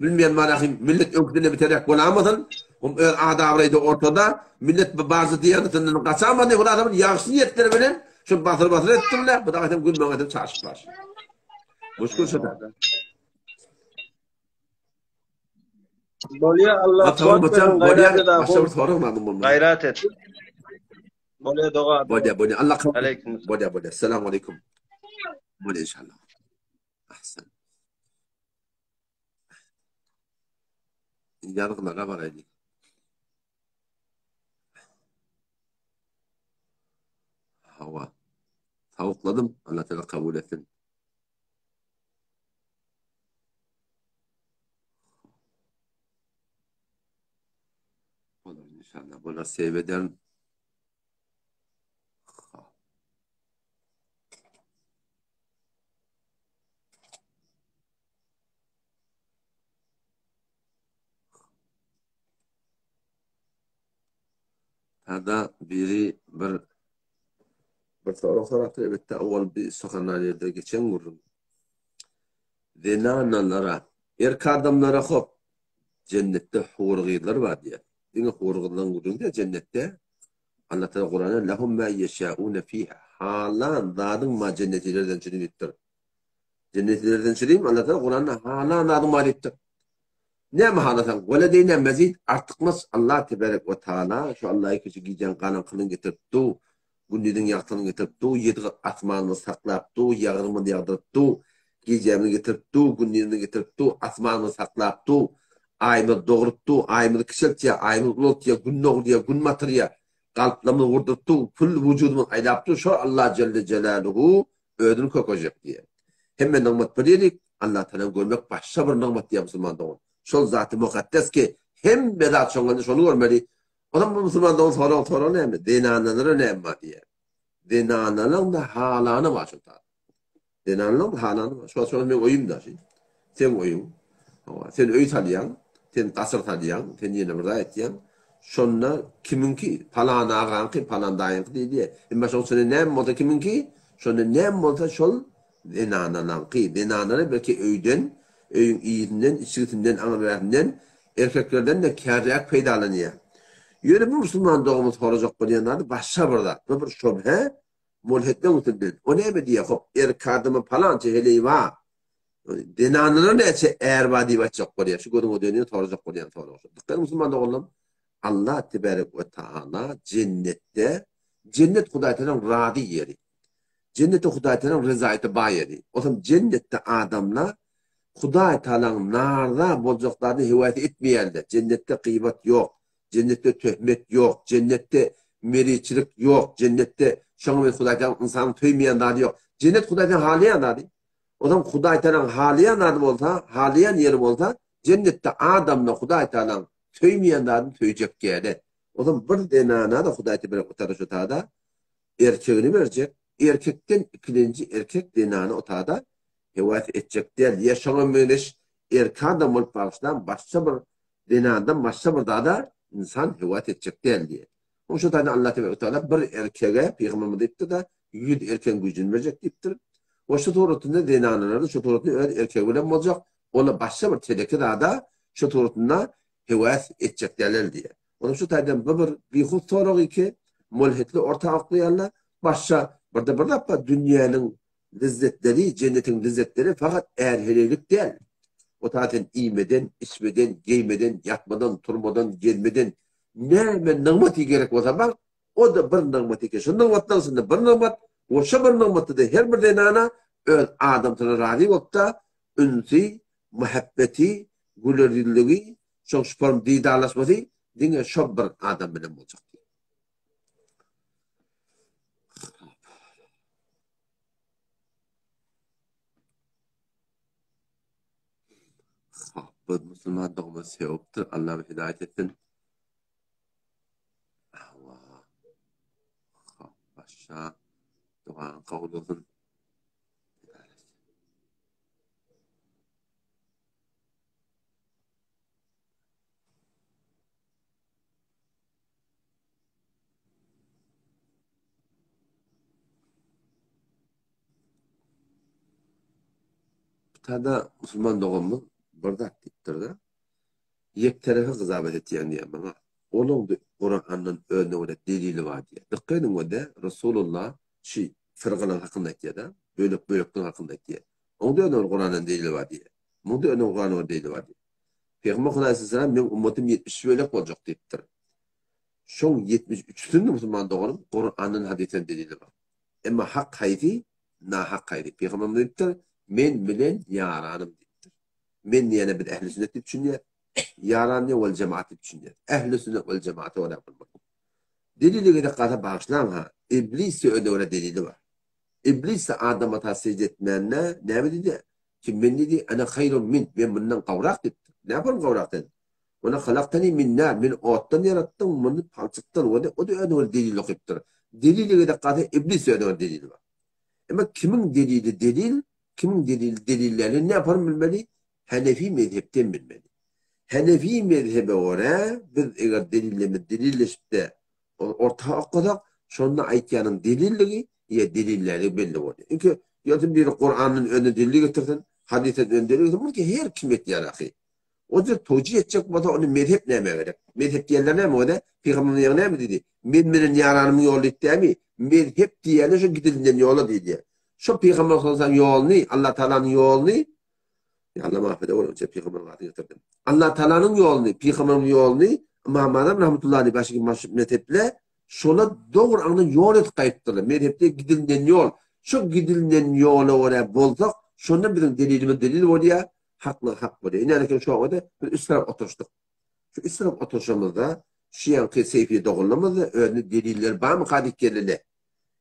bilmeýän manahym millet öňküden beterräk bolamasyn. Hum öz adabraýda ortada, millet barzy diýenisinden gaçamady. Bu adamyň ýagşy niýetleri bilen şu basyr basyr etdiler. Bu da aýtam gülmäň aýtam çaşyp bar. Muşkul şoda. Bolýar Allah kuwwat bersin. Bolýar. Başga bir sorag barmy bolmasa? Gaýrat et. Bolýar doga. Bolýar, bolýar. Allah kabul. Aleyküm. Bolýar, bolýar. Selamu aleyküm. Bolýar inşallah. Ahsan. Ýazgylara baraýlyk. Hawa. Tawukladym. Allah Teala kabul etsin. Bolar inşallah. Bolar seyip ederim. Tada biri bir bir sorag sorapdyr elbetde owal bir sohanlar ýerde geçen gürrüň. Zenanalara, erk adamlara hop jennetde hur gyzlar bar diýýär. Diňe hur gyzlaryň gürrüňi däl jennetde. Allah Taala Kuranda lehum ma yeşaune fiha. Halan zadyň ma jennetilerden çyny diýipdir. Jennetilerden çyny Allah Taala Kuranda halan zadyň ma diýipdir. Näme halasaň, weledeýna mezid, artykmaç Allah teberek we taala şu Allahy kiçi gijäň garaňkylygyny getirip du, gündiziň ýagtylygyny getirip du, ýedi gat asmanymyzy saklap du, ýagyrymyzy ýagdyryp du, gijämizi getirip du, gündizimizi getirip du, asmanymyzy saklap du, aýymyzy dogrup du, aýymyzy kiçeltýär, aýymyzy ulaltýar, gün dogurýar, gün batyrýar, galplarymyzy gurduryp du, külli wujudymyzy aýlap du, şol Allah jelle jelaluhu özüni kökejek diýýär. Hemme nygmat bir ýerik, Allatagala görmek başga bir nygmat diýýär musulman dogan. Şol zaty mukaddes ki, hemme zat şoň elinde şony görmeli. Onam bu musulman dogan sorag sorag näme? Zenanalara näme bar diýýär. Zenanalaryň da halany bar şol zat. Zenanalaryň da halany bar. Şol şol meň öýüm da şi. Seň öýüň. Hawa, sen öý salýaň, sen gasyr salýaň, sen ýene bir zat etýäň. Şonda kimiňki? Palan agaňky, palan daýyňky diýilýär. Emma şoň içinde näme bolsa kimiňki? Şonda näme bolsa şol zenanalaňky. Zenanlar belki öýden, öýüň yzyndan, içgisinden, aňry-bärsinden erkeklerden-de kärräk peýdalanýar. Ýöne bu musulman doganymyz sorajak bolýan zady başga bir zat. Bu bir şübhe, mulhitleň üstünden. O näme diýýär? Hop, erkek adama palança heleý bar. Zenanlara näçe är bar diýip aýtjak bolýar. Şu gözüňe dönýän sorajak bolýan sorag şu. Dykgat musulman doganlarym. Allah tebarek we taala jennetde jennet Hudaý Tagalaň razy ýeri. Jennetde Hudaý Tagalaň rezaýeti bar ýeri. Otam jennetde adamlar Hudaý Tagalaň narza boljak zadyny hewes etmeýärler. Jennetde gybat ýok. Jennetde töhmet ýok. Jennetde meriçilik ýok. Jennetde şoňa men Hudaý Tagalaň ynsanyň söýmeýän zady ýok. Jennet Hudaý Tagalaň halaýan zady. Onsoň Hudaý Tagalaň halaýan zady bolsa, halaýan ýeri bolsa, jennetde adamda Hudaý Tagalaň söýmeýän zadyny söýjek däli. Onsoň bir zenana-da Hudaý teberek we taala şu tada erkegini berjek, erkekden ikilenji erkek zenany o tada höwes etjek däl. Ýa şoňa meňzeş erkek adam bolup bagyşlan başga bir zenandan başga bir zada ynsan höwes etjek däl diýýär. Oň şu taýdan Allah tebarek we taala bir erkege pygamberimiz diýipdir-de, 100 erkegiň güýjüni berjek diýipdir. We şu suratynda zenanalarda şu suratynda öz erkegi bilen boljak, ola başga bir teleki zada şu suratynda höwes etjek dälel diýýär. Onuň şu taýdan bu bir bihut sorag iki, mulhitli orta oklaýanlar, başga birde bir zat bar, dünýäniň lezzetleri, jennetiň lezzetleri fakat är-heleýlik däl. O taýdan iýmeden, içmeden, geýmeden, ýatmadan, turmadan, gezmeden näme nygmaty gerek bolsa bar, o-da bir nygmat eken. Şu nygmatlaryň içinde bir nygmat we şo bir nygmatda-da her bir zenana öz adamsyna razy bolup-da, ünsi, muhabbeti, güler ýüzlügi, şoň şuparyň didarlaşmasy diňe şo bir adam bilen boljak diýip. Hop, musulman dogma sebäpdir. Allah hidayet etsin. Allah. Hop, başa. Duan kabul olsun. Tada musulman doganymyz bir zat diýipdir-de, Ýek terefe gyzabat etýäň diýýär maňa. Onuň Kurandan özüne görä delili bar diýýär. Dykgat ediň wede, Resulullah şi fyrgalar hakynda aýtýar-da, bölek-bölekler hakynda aýtýar. Oň-da özüne görä Kurandan delili bar diýýär. Muň-da özüne görä Kurandan görä delili bar diýýär. Pygamber Hudaýa meň ummatym 70 bölek boljak diýipdir. Şoň 73-sinde musulman doganym Kurandan hadysdan delili bar. Emma hak haýsy, nahak haýsy? Pygamberimiz diýipdir, Men bilen ýaranym diýipdir. Men diýene biz ähli sünnet diýip düşünýäris. Ýaran diýen wal jemaat diýip düşünýäris. Ähli sünnet wal jemaata görä bolmaly. Delili gezek galsa bagyşlaň ha. Iblis özüne görä delili bar. Iblis Adam ata sežde etmände näme diýdi? Ki men diýdi, ana haýrun min, men mundan gowrak diýipdir. Näme bolun gowrak sen? Ony halaktani min nar, meni otdan ýaratdyň, muny palçykdan. O-da o-da özüne görä delil okypdyr. Delili gezek galsa iblis özüne görä delili bar. Emma kimiň delili delil, kimiň delili delil däl, indi näparyny bilmeli? Hanefi mezhepden bilmeli. Hanefi mezhebe görä, biz eger delillerimiz delilleşip-de orta okasak, şonda aýtýanyň delilligi ýa delil dälligi belli bolýar. Çünki ýa biri Kurandan özüne delil getirsin, hadysdan özüne delil getirsin, muny her kim etýär ahy. O ýer towjih etjek bolsa, onda mezhep nämä gerek? Mezhep diýenler näme o-da? Pygamberimiz ýaňy näme diýdi? Men bilen ýaranymyň ýoly diýdi dämi? Mezhep diýýäni şo gidilinen ýola diýilýär. Şo Pygamber sallallahu aleyhi ve sellem ýoluny, Allah Taalanyň ýoluny Ýa Allah mafede ol önce Pygamberiň adyny getirdim. Allah Taalanyň ýoluny, Pygamberiň ýoluny Ymam Azam rahmetullahi aleyh başy mezheple şola dogry aňdan ýol edip gaýypdyrlar. Mezhepde gidilinen ýol. Şo gidilinen ýola görä bolsak, şonda biziň delilimiz delil bolýar. Haklygy hak bolýar. Ine eken şu wagta biz üç tarap oturyşdyk. Şu üç tarap oturyşamyzda şu ýanky Seýfi doganlarymyz-da özüne deliller barmyka diýip geldiler.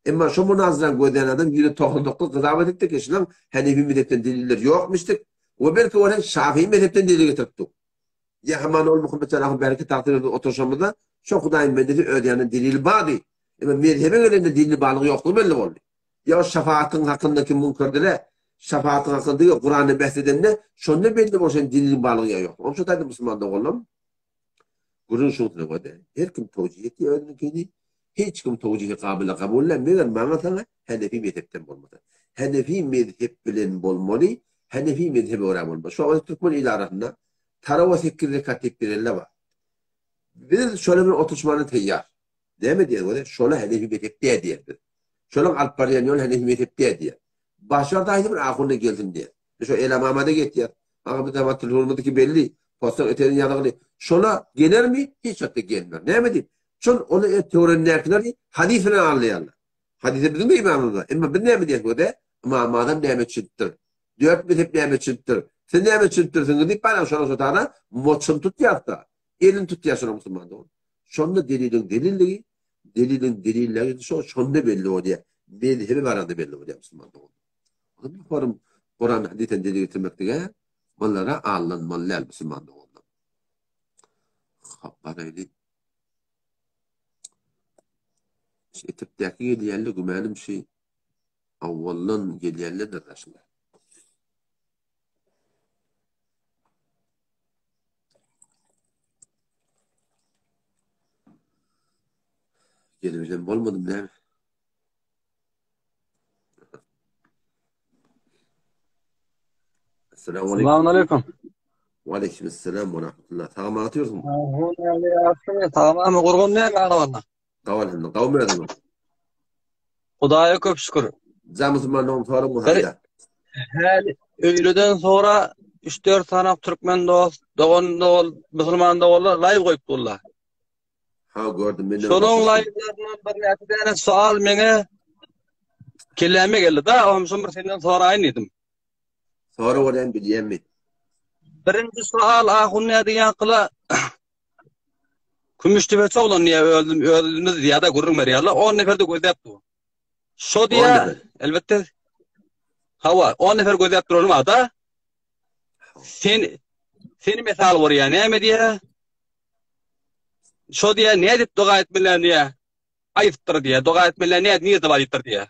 Emma şo munazyrany gözleýän adam 199 gyzabat etdi ki, şunuň Hanefi mezhepden deliller ýokmuşdyk we belki ol hem Şafii mezhepden delil getiripdi. Ýa hamana ol Muhammet jan ahun bärki tagta bilen oturyşamyzda şo Hudaýyň bendesi öz ýanynda delil bardy. Emma mezhebe gelende delil barlygy ýokdugy belli boldy. Ýa şafatyň hakynda kim müňkürdile, şafatyň hakynda diňe Kuranda bäs edende, şonda belli bol sen diliniň barlygy ýa ýok. Onuň üçin taýda musulman doganlarym, gürrüň şuňa görä, her kim towjih etýär özüniňkini, hiç kim towjihi kabyla kabul däl, meger maňa saňa Hanefi mezhepden bolmasa. Hanefi mezhep bilen bolmaly, Hanefi mezhebe görä bolmaly. Şu wagt türkmen il arasynda tarawa sekiz rekat diýip bilenler bar. Biz şolar bilen oturyşmana taýýar. Näme diýer görä, şola Hanefi mezhep däl diýer biz. Şolaň alyp barýan ýoly Hanefi mezhep däl diýer. Başarda aýdyp bir ahunda gelsin diýer. Şo Elamamada getýär. Aga biz zaman telefonymyzdaki belli. Postan öterin ýazygyny. Şola gelermi? Hiç wagtda gelmer. Näme diýip? Şol ony et töwerendäkiler hadys bilen alýarlar. Hadysy biziň de imamymyz bar. Emma biz näme diýeris görä? Imam Azam näme üçindir? Dört mezhep näme üçindir? Siz näme üçindirsiňiz diýip barýan şonuň şo tana moçun tutýarsa, elini tutýar şonuň musulman dogan. Şonda deliliň delilligi, deliliň delilligi şo şonda belli bolýar. Mezhebe baranda belli bolýar musulman dogan. Onda forum Kuran hadysdan delil getirmeklige bunlara aldanmaly däl musulman doganlar. Hop, baraýly. Şu etekdäki gelýänler gümänim şu awwaldan gelýänlerdir daşyna. Gelebilen bolmadym näme? Assalamu aleykum. Assalamu aleykum. Wa aleyküm assalam we rahmetullah. Tagam atıyorsun. Tamam, gurgun näme agawalla? Gawan hem, gawmy özüň. Hudaýa köp şükür. Jam musulmanlygyň soraň bu hakda. Häli öýleden sonra 3-4 sany türkmen dost, dogan dogul, musulman doganlar live goýup durlar. Ha gördüm men. Şonuň live-laryndan bir näçe däne sual meňe kelläme geldi da, onuň üçin bir senden soraýyn diýdim. Sora bolýan bilýänmi? Birinji sual ahun näde ýaňkyla Kümüştepeçi oglan diýä özüm özümiz ýa-da gürrüň berýärler. 10 nefer de gözläp dur. Şo diýä, elbetde Hawa, 10 nefer gözläp duran bar-da. Sen seni mesal görýär, näme diýä? Şo diýä, nädip doga etmeli diýä. Aýdypdyr diýä, doga etmeli nädip nirde bar diýipdir diýä.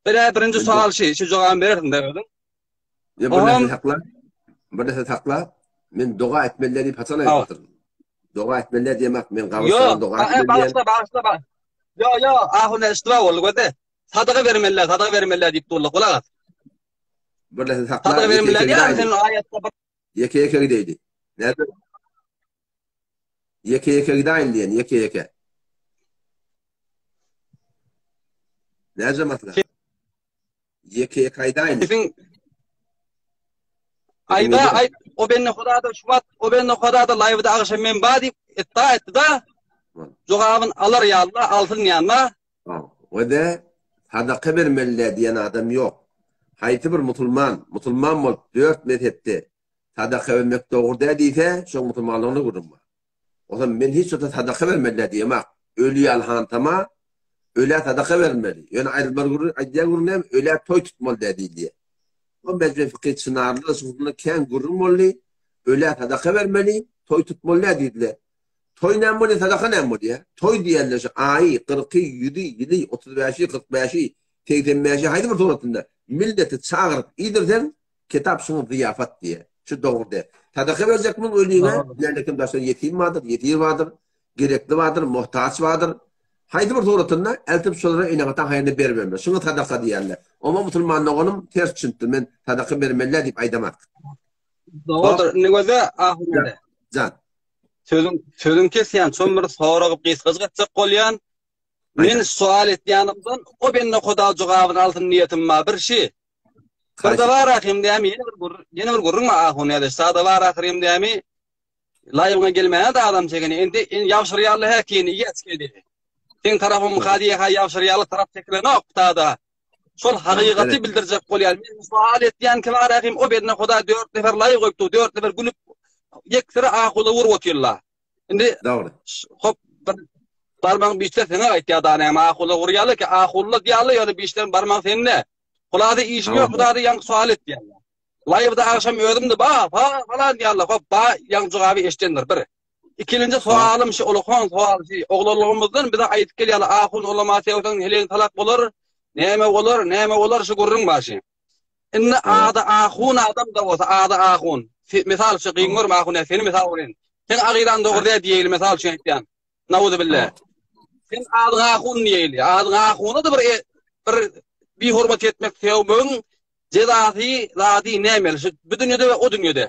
Bir birinji sowal şi, şu jogabyny berersiň de özüň. Ya bir näse sakla. Bir näse sakla. Men doga etmeliler diýip haçan aýdypdyryn? Doga etmeliler diýmek men gabrystanda doga etmeli. Bagyşla, bagyşla, bagyşla. Ýo, ýo, ahun eşitme boldy gözde. Sadaga bermeliler, sadaga bermeliler diýip durlar, gulak as. Birlesi sakla, Sadaka ýeke ýeke bermeli sen aýatda bir Ýeke ýeke gideýdi. Näde? Ýeke ýeke gidaýyn diýen, ýeke ýeke. Näce masla? Ýeke ýeke aýdaýyn. Siziň Aýda aý o bende Hudada şu wagt o bende Hudada live-da agşam men ba diýip etda etdi da. Jogabyn alar ýaly alsyn ýanyna. We de sadaka bermeli diýen adam ýok. Haýsy bir musulman, musulman bolup dört mezhepde sadaka bermek dogry däl diýse, şoň musulmanlygyna gürrüň bar. Ozal men hiç wagtda sadaka bermeli diýemak. Öli ýaly hantama ölä sadaka berilmeli. Ýöne aýdylmaly gürrüň, aýdylýan gürrüň näme? Ölä toý tutmaly däl diýilýär. O mejme fykhy Çynarlyda şuňa kän gürrüň boldy. Ölä sadaka bermeli, toý tutmaly däl diýdiler. Toý näme bolýar, sadaka näme bolýar? Toý diýende şu aýy, kyrky, ýüzi, ýyly, 35-i, 45-i, 85-i haýsy bir suratynda milleti çagyryp iýdirseň, Kitap şuňa zyýafat diýýär. Şu dogry däl. Sadaka berjekmiň öliňe, bilenlekim daşda ýetim bardyr, ýesir bardyr, gerekli bardyr, muhtaç bardyr. Haýsy bir suratynda eltip şolara ene-ataň haýryna bermeli. Şuňa sadaka diýýärler. Oňa musulman doganym ters düşünipdir. Men sadaka bermeli diýip aýdamak. Dogrudyr. Indi göze ahunde. Jan. Sözüň sözüň kesýän, şon bir soragyp gysgajyk etjek bolýan. Men sual etýänimden o bende Huda jogabyny alsyn niýetim bar. Bir şi. Bir de bar ahym diýämi, ýene bir gürrüň, ýene bir gürrüň bar ahun ýa-da sada bar ahyrym diýämi. Laýygyna gelmäne de adam çekeni. Indi ýabşyrýarly häkini ýeç geldi. Seň tarapyň kadiýe ha ýabşyrýarly tarap çekilenok tada. Şol hakykaty bildirjek bolýar. Men sual etýän kim bar ahym, o bende Huda dört nefer laýyk goýupdy, dört nefer gülüp ýeksire ahula urup otyrlar. Indi Dogry. Hop bir barmagyň bişse seňe aýtýar da näme ahula urýarlar ki ahulla diýýärler ýöne bişleň barmagy sende. Hulady işim ýok hulady ýaňky sual etýärler. Laýwda agşam özüm-de ba fa falan diýýärler hop ba ýaňky jogaby eşdendir bir. Ikilinji sualym şu ulukan sual şu oglanlygymyzdan bize aýdyp gelýärler ahun ulama sevseň heleň talak bolar näme bolar näme bolar şu gürrüň bar şu. Indi ady ahun adam da bolsa ady ahun. Mysal üçin gyň görme ahun seni mysal goýun. Sen agydan dogry däl diýeýli mysal üçin aýtýan. Nauzubillah. Sen adyň ahun diýeýli. Adyň ahuna da bir e, bir bihormat etmek sögmegiň jezasy zady näme? Şu bu dünýede we o dünýede.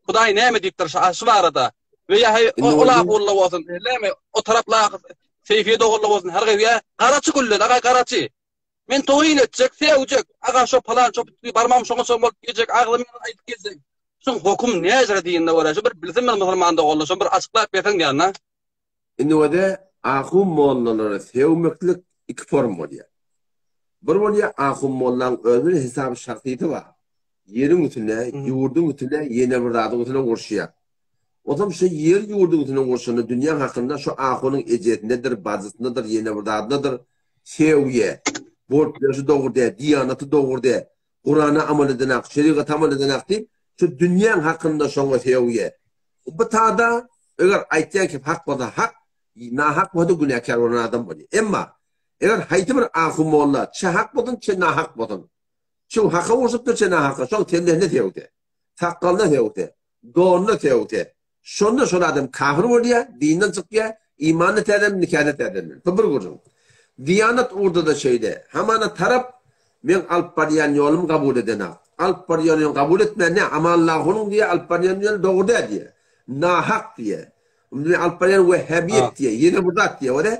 Hudaý näme diýipdir şu, şu barada? We ýa heý ol ahulla bolsun, näme o tarapla Seýfiýe dogulla bolsun, her gyz garaçy gülle, agay garaçy. Men toýun etjek, sögjek, aga şo palan şo barmam şoňa şo bolup geljek, agzym ýaly aýdyp geljek. Şuň hokum näjere diýende görä, şu bir bilsin bir musulman doganlar, şony bir açyklap berseň diýende. Indi wede ahun mollalara sögmeklik iki form bolýar. Bir bolýar ahun mollaň özüniň hesaby şahsyýeti bar. Ýeriň üstünde, ýurduň üstünde ýene bir zadyň üstüne gurşýar. Onsoň şu ýer ýurduň üstüne gurşanda dünýäň hakynda şu ahunyň ejesindedir, bajysyndadyr, ýene bir zadyndadyr Sögýä. Bolup berşi dogry däl, diýanaty dogry däl, Kurana amal edenak, şerigata amal edenak diýip, şu dünýäň hakynda şoňa sögýä. Bu tada eger aýtýan kep hak bolsa hak, nahak bolsa günäkär bolan adam bolýar. Emma eger haýsy bir ahun molla çe hak bolsun, çe nahak bolsun, çe haka urşupdyr, çe nahaka, şoň sellesine sögse, sakgalyna sögse, donuna sögse, Şonda şol adam kafir bolýar, dinden çykýar, imany täzelenmeli, nikany täzelenmeli. Bu bir gürrüň. Diýanat ugurda-da şeýle. Hamana tarap meň alyp barýan ýolum kabul edenak. Alyp barýan ýolun kabul etmän nä, Amanlahunyň diýýär, alyp barýan ýoly dogry däl diýýär. Nahak diýýär. Meň alyp barýan wehhabiýet diýýär, ýene bir zat diýýär. Ol-a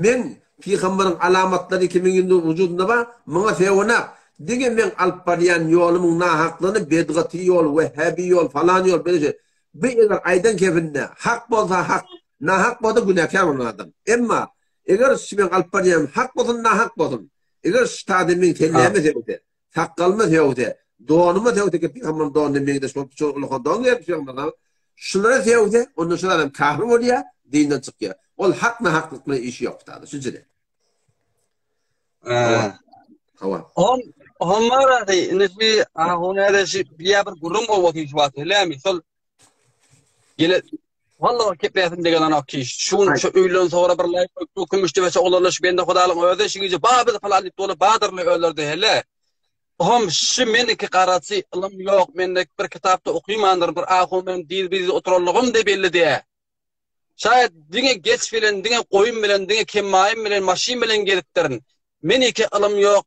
meň pygamberiň alamatlary kimiň wujudynda bar, muňa sewenak. Diňe meň alyp barýan ýolumyň nahaklygyny bedgaty ýol, wehhabi ýol, falan ýol, beýle şey. Bu eger aýdan kepinde hak bolsa hak, nahak bolsa günäkär bolan adam. Emma eger şu meň alyp barýanym hak bolsun, nahak bolsun, eger şu taýda meň selläme sögse, sakgalyma sögse, donuma sögse ki pygamberiň donuna meňzeş bolup şol ulakan don geýip pygamberimiz şulara sögse, onda şol adam kafir bolýar, dinden çykýar. Ol hak nahaklyk bilen işi ýok bu taýda. Şunça-da. Hawa. On on barady. Indi şu ahun näde şu ýa bir gürrüň bolup otyr şu wagt. Bilämi? Şol gele Vallahi kepläsin degen anak ki şu şu öýlen sonra bir laýk goýup kümüşde we oglanlar şu bende hudalyň özi şu gije ba biz falan diýip dolup badyrly öýlerde hele. Hom şu meniki garaçy ylym ýok mende bir kitapda okymandyr bir ahun men diz biz oturanlygym de belli diýe. Şaýat diňe geç bilen, diňe goýun bilen, diňe kemmaýyn bilen, maşyn bilen gezipdirin. Meniki ylym ýok.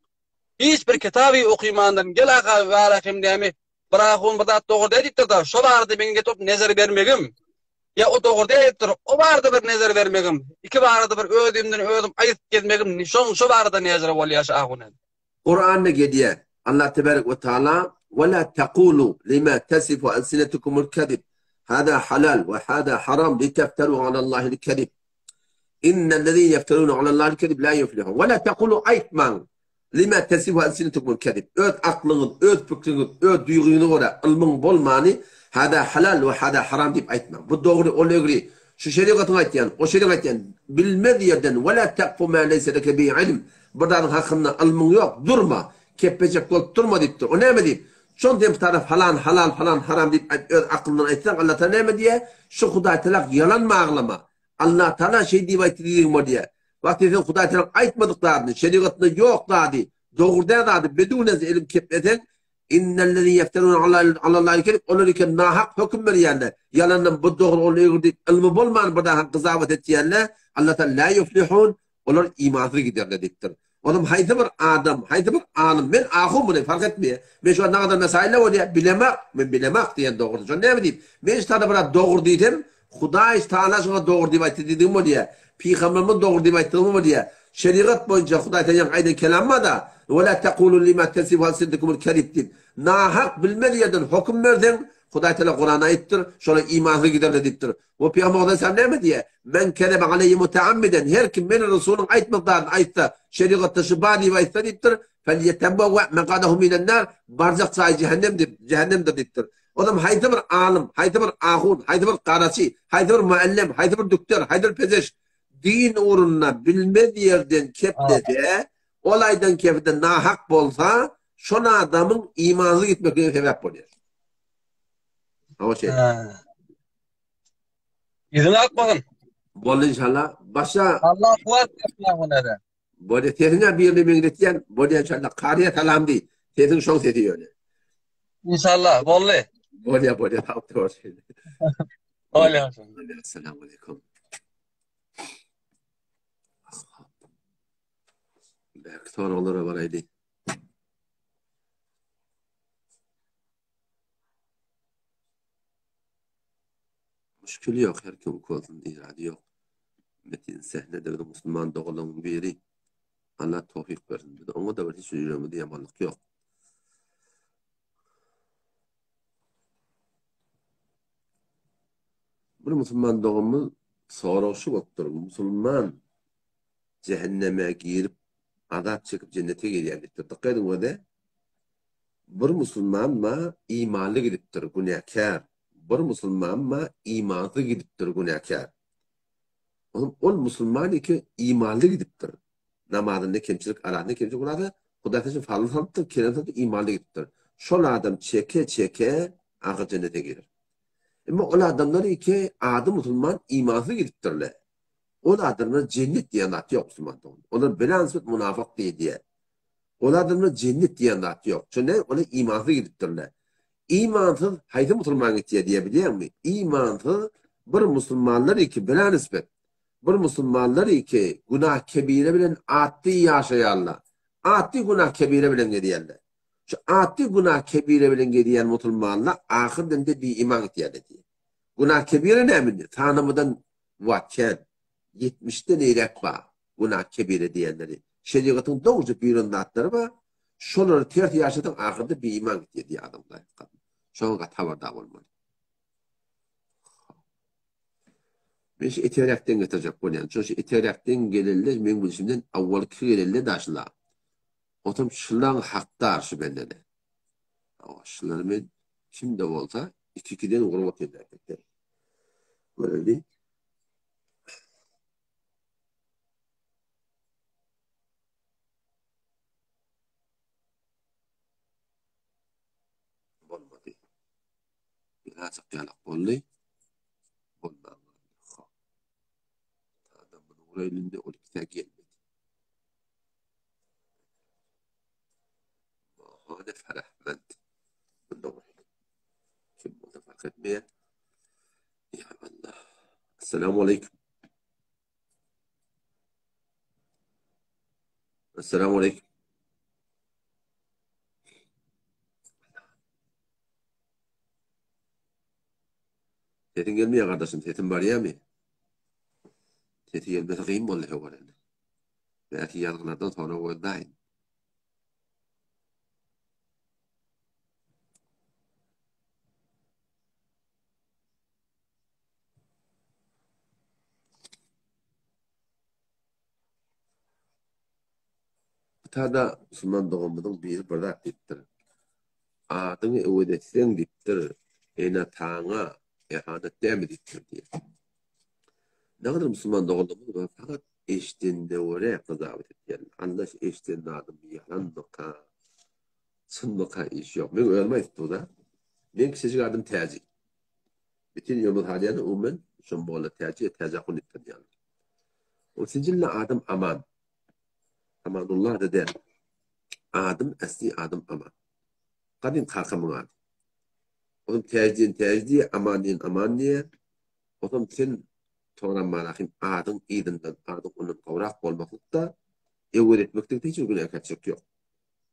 Hiç bir kitaby okymandan gel aha walakim näme bir ahun bir zat dogry däl diýipdir-da, şo barada meň getirip nezer bermegim, ýa o dogry däl diýipdir, o barada bir nezer bermegim, iki barada bir özümden özüm aýyp gezmegim, şoň şo barada nezere bolýar şu ahun. Kuranda gelýär, Allah tebarek we taala we la taqulu lima tasifu alsinatukumul kezib hada halal we hada haram litefteru alallahil kezib. Innellezine yefterune alallahil kezib la yuflihun. We la taqulu aýtmaň lima tasifu alsinatukumul kezib. Öz aklyňyz, öz pikriňiz, öz duýgyňyza görä ylmyň bolmany hada halal we hada haram diýip aýtmaň. Bu dogry, ol egri. Şu şerigatyň aýtýan, o şerigat aýtýan bilmez ýerden we la taqfu ma leysa leke bi ilm. Bir zadyň hakynda ylmyň ýok, durma, kepbejek bolup durma diýipdir. O näme diýip? Şon sen tara falan halal, falan haram diýip aýt, öz aklyňdan aýtsaň, Allatagala näme diýýär? Şu Hudaýtagala ýalan baglama. Allatagala şeý diýip aýtdy diýdigiň bolýar. Wagty sen Hudaýtagala aýtmadyk zadyny, şerigatynda ýok zady, dogry däl zady bedune ilim kepleseň, Innellezine ýefterune alallahi kezib, olar eken nahak höküm berýärler, ýalandan bu dogry ol egri diýip ylmy bolman bir zady gyzabat etýärler, Allatagala la ýuflihun, Olar imansyz giderler diýipdir. Onam haýsy bir adam, haýsy bir alym, men ahun muny fark etmeýär. Men şu wagt nagadar mesaýyl bolýar, bilemak, men bilemak diýen dogrudy. Şony näme diýip? Men şu tada biraz dogry diýsem, Hudaý Taala şoňa dogry diýip aýtdy diýdigim bolýar. Pygamberimiz dogry diýip aýtdygym bolýar. Şerigat boýunça Hudaý Taala ýaňky aýdan kelamy bar-da, Ve la tekulu lima tesifu alsinatukumul kezib diýip. Nahak bilmez ýerden höküm berseň, Hudaý Taala Kuranda aýypdyr, şolar imansyz giderler diýipdir. We Pygamber aleyhisselam näme diýýär? Men kezebe aleýye muteammiden, her kim meni Resulyň aýtmadyk zadyny aýtsa, şerigatda şu bar diýip aýtsa diýipdir, felýetebewwe mekadahu minen nar, barjak jaýy jähennem diýip, jähennemdir diýipdir. Onam haýsy bir alym, haýsy bir ahun, haýsy bir garaçy, haýsy bir muallem, haýsy bir dükder, haýsy bir pezeşk din ugrunda bilmez ýerden keplese, ol aýdan kepi-de nahak bolsa, şol adamyň imansyz gitmekligine sebäp bolýar. Hawa şeýle. Ýüzüň ak bolsun. Boldy inşallah. Başa Allah kuwat bersin ahunada. Boldy sesiňe birini meňzetýän. Boldy inşallah. Karyýa salam diý. Sesiň şoň sesi ýöne. İnşallah boldy. Bolýa bolýa sag dur. Bolýa. Assalamu alaykum. Belki soraglara baraýdy. Müşkili ýok, her kim ukolsyn, irady ýok. Metin Sähne-de biziň musulman doganlarymyzyň biri. Allah towfyk bersin. Biz oňa-da bir hiç ýüregimizde ýamanlyk ýok. Bir musulman doganymyz sorag şu bolupdyr. Musulman jähenneme girip, azap çekip jennete girýär diýipdir. Dykgat ediň öze. Bir musulman ma imanly gidipdir, günäkär. Bir musulman ma imansyz gidipdir, günäkär. Onuň ol musulman eke imanly gidipdir. Namazynda kemçilik, arasynda kemçilik bolasa, Hudaý üçin farz salypdyr, kerem salypdyr, imanly gidipdir. Şol adam çeke-çeke ahyr jennete girer. Emma ol adamlar eke ady musulman imansyz gidipdirler. Ol adamlar jennet diýen zat ýok musulman dogan. Olar bilansut munafyk diýilýär. Ol adamda jennet diýen zat ýok. Şo näme olar imansyz gidipdirler. Imansyz haýsy musulman gitýär diýe bilýäňmi? Imansyz bir musulmanlar iki bila nisbet. Bir musulmanlar iki günah kebire bilen atdy ýaşaýarlar. Atdy günah kebire bilen gezýärler. Şu atdy günah kebire bilen gezýän musulmanlar ahyr demde bi iman gitýärler diýýär. Günah kebire näme indi? Sanamadan wagt kän. Ýetmişden eýräk bar. Günah kebire diýenleri. Şerigatyň dogruja buýran zatlary bar. Şolary ters ýaşasaň ahyrda biiman gitýär diýýär adam Hudaý Şoňa gaty habardar bolmaly. Men şu eteräkden getirjek bolýan. Şo şu eteräkden gelende meň bilşimden awwalky gelende daşla. Otam şulaň hakdar şu bendede. Awa şulary men kimde bolsa iki-ikiden urup otyrlar. Göreli. Bolmady. Birazajyk ýalak boldy. Bolman galdy. Adam bunu uraýlynda ol ikisä gelmedi. Mahane Farahmand. Bunda uraýly. Kim bolsa fark etmeýär. Ya Allah. Assalamu aleykum. Esselamu aleýkum. Sesiň gelmeýär gardaşym, sesim barýamy? Sesi gelmese gyn boldy höwür indi. Belki ýazgylardan sonra gözläýin. Tada musulman doganymyzyň biri bir zat diýipdir. Adyňy öwez etseň diýipdir, ene-ataňa ehanet dälmi diýipdir diýýär. Nägadar musulman doganlarymyz bar, fakat eşidende görä gyzawat etýärler. Alla şu eşiden zadym ýalanmyka, çynmyka iş ýok. Men özüm aýdypdym-da. Men kiçijik adym Täji. Bütin ýolumyz halýany umumen şo molla Täji, Täji ahun diýip tanýarlar. Ol sijilli adam Aman. Amanullah-da däl. Adym äsli adym Aman. Gadym kakamyň ady. Otam Täji diýen Täji diýýär, Aman diýen Aman diýýär. Otam sen Torammanahym adyň yzyndan, adyň ondan gowrak bolmaklykda, öwez etmeklikde hiç bir günäkärçilik ýok.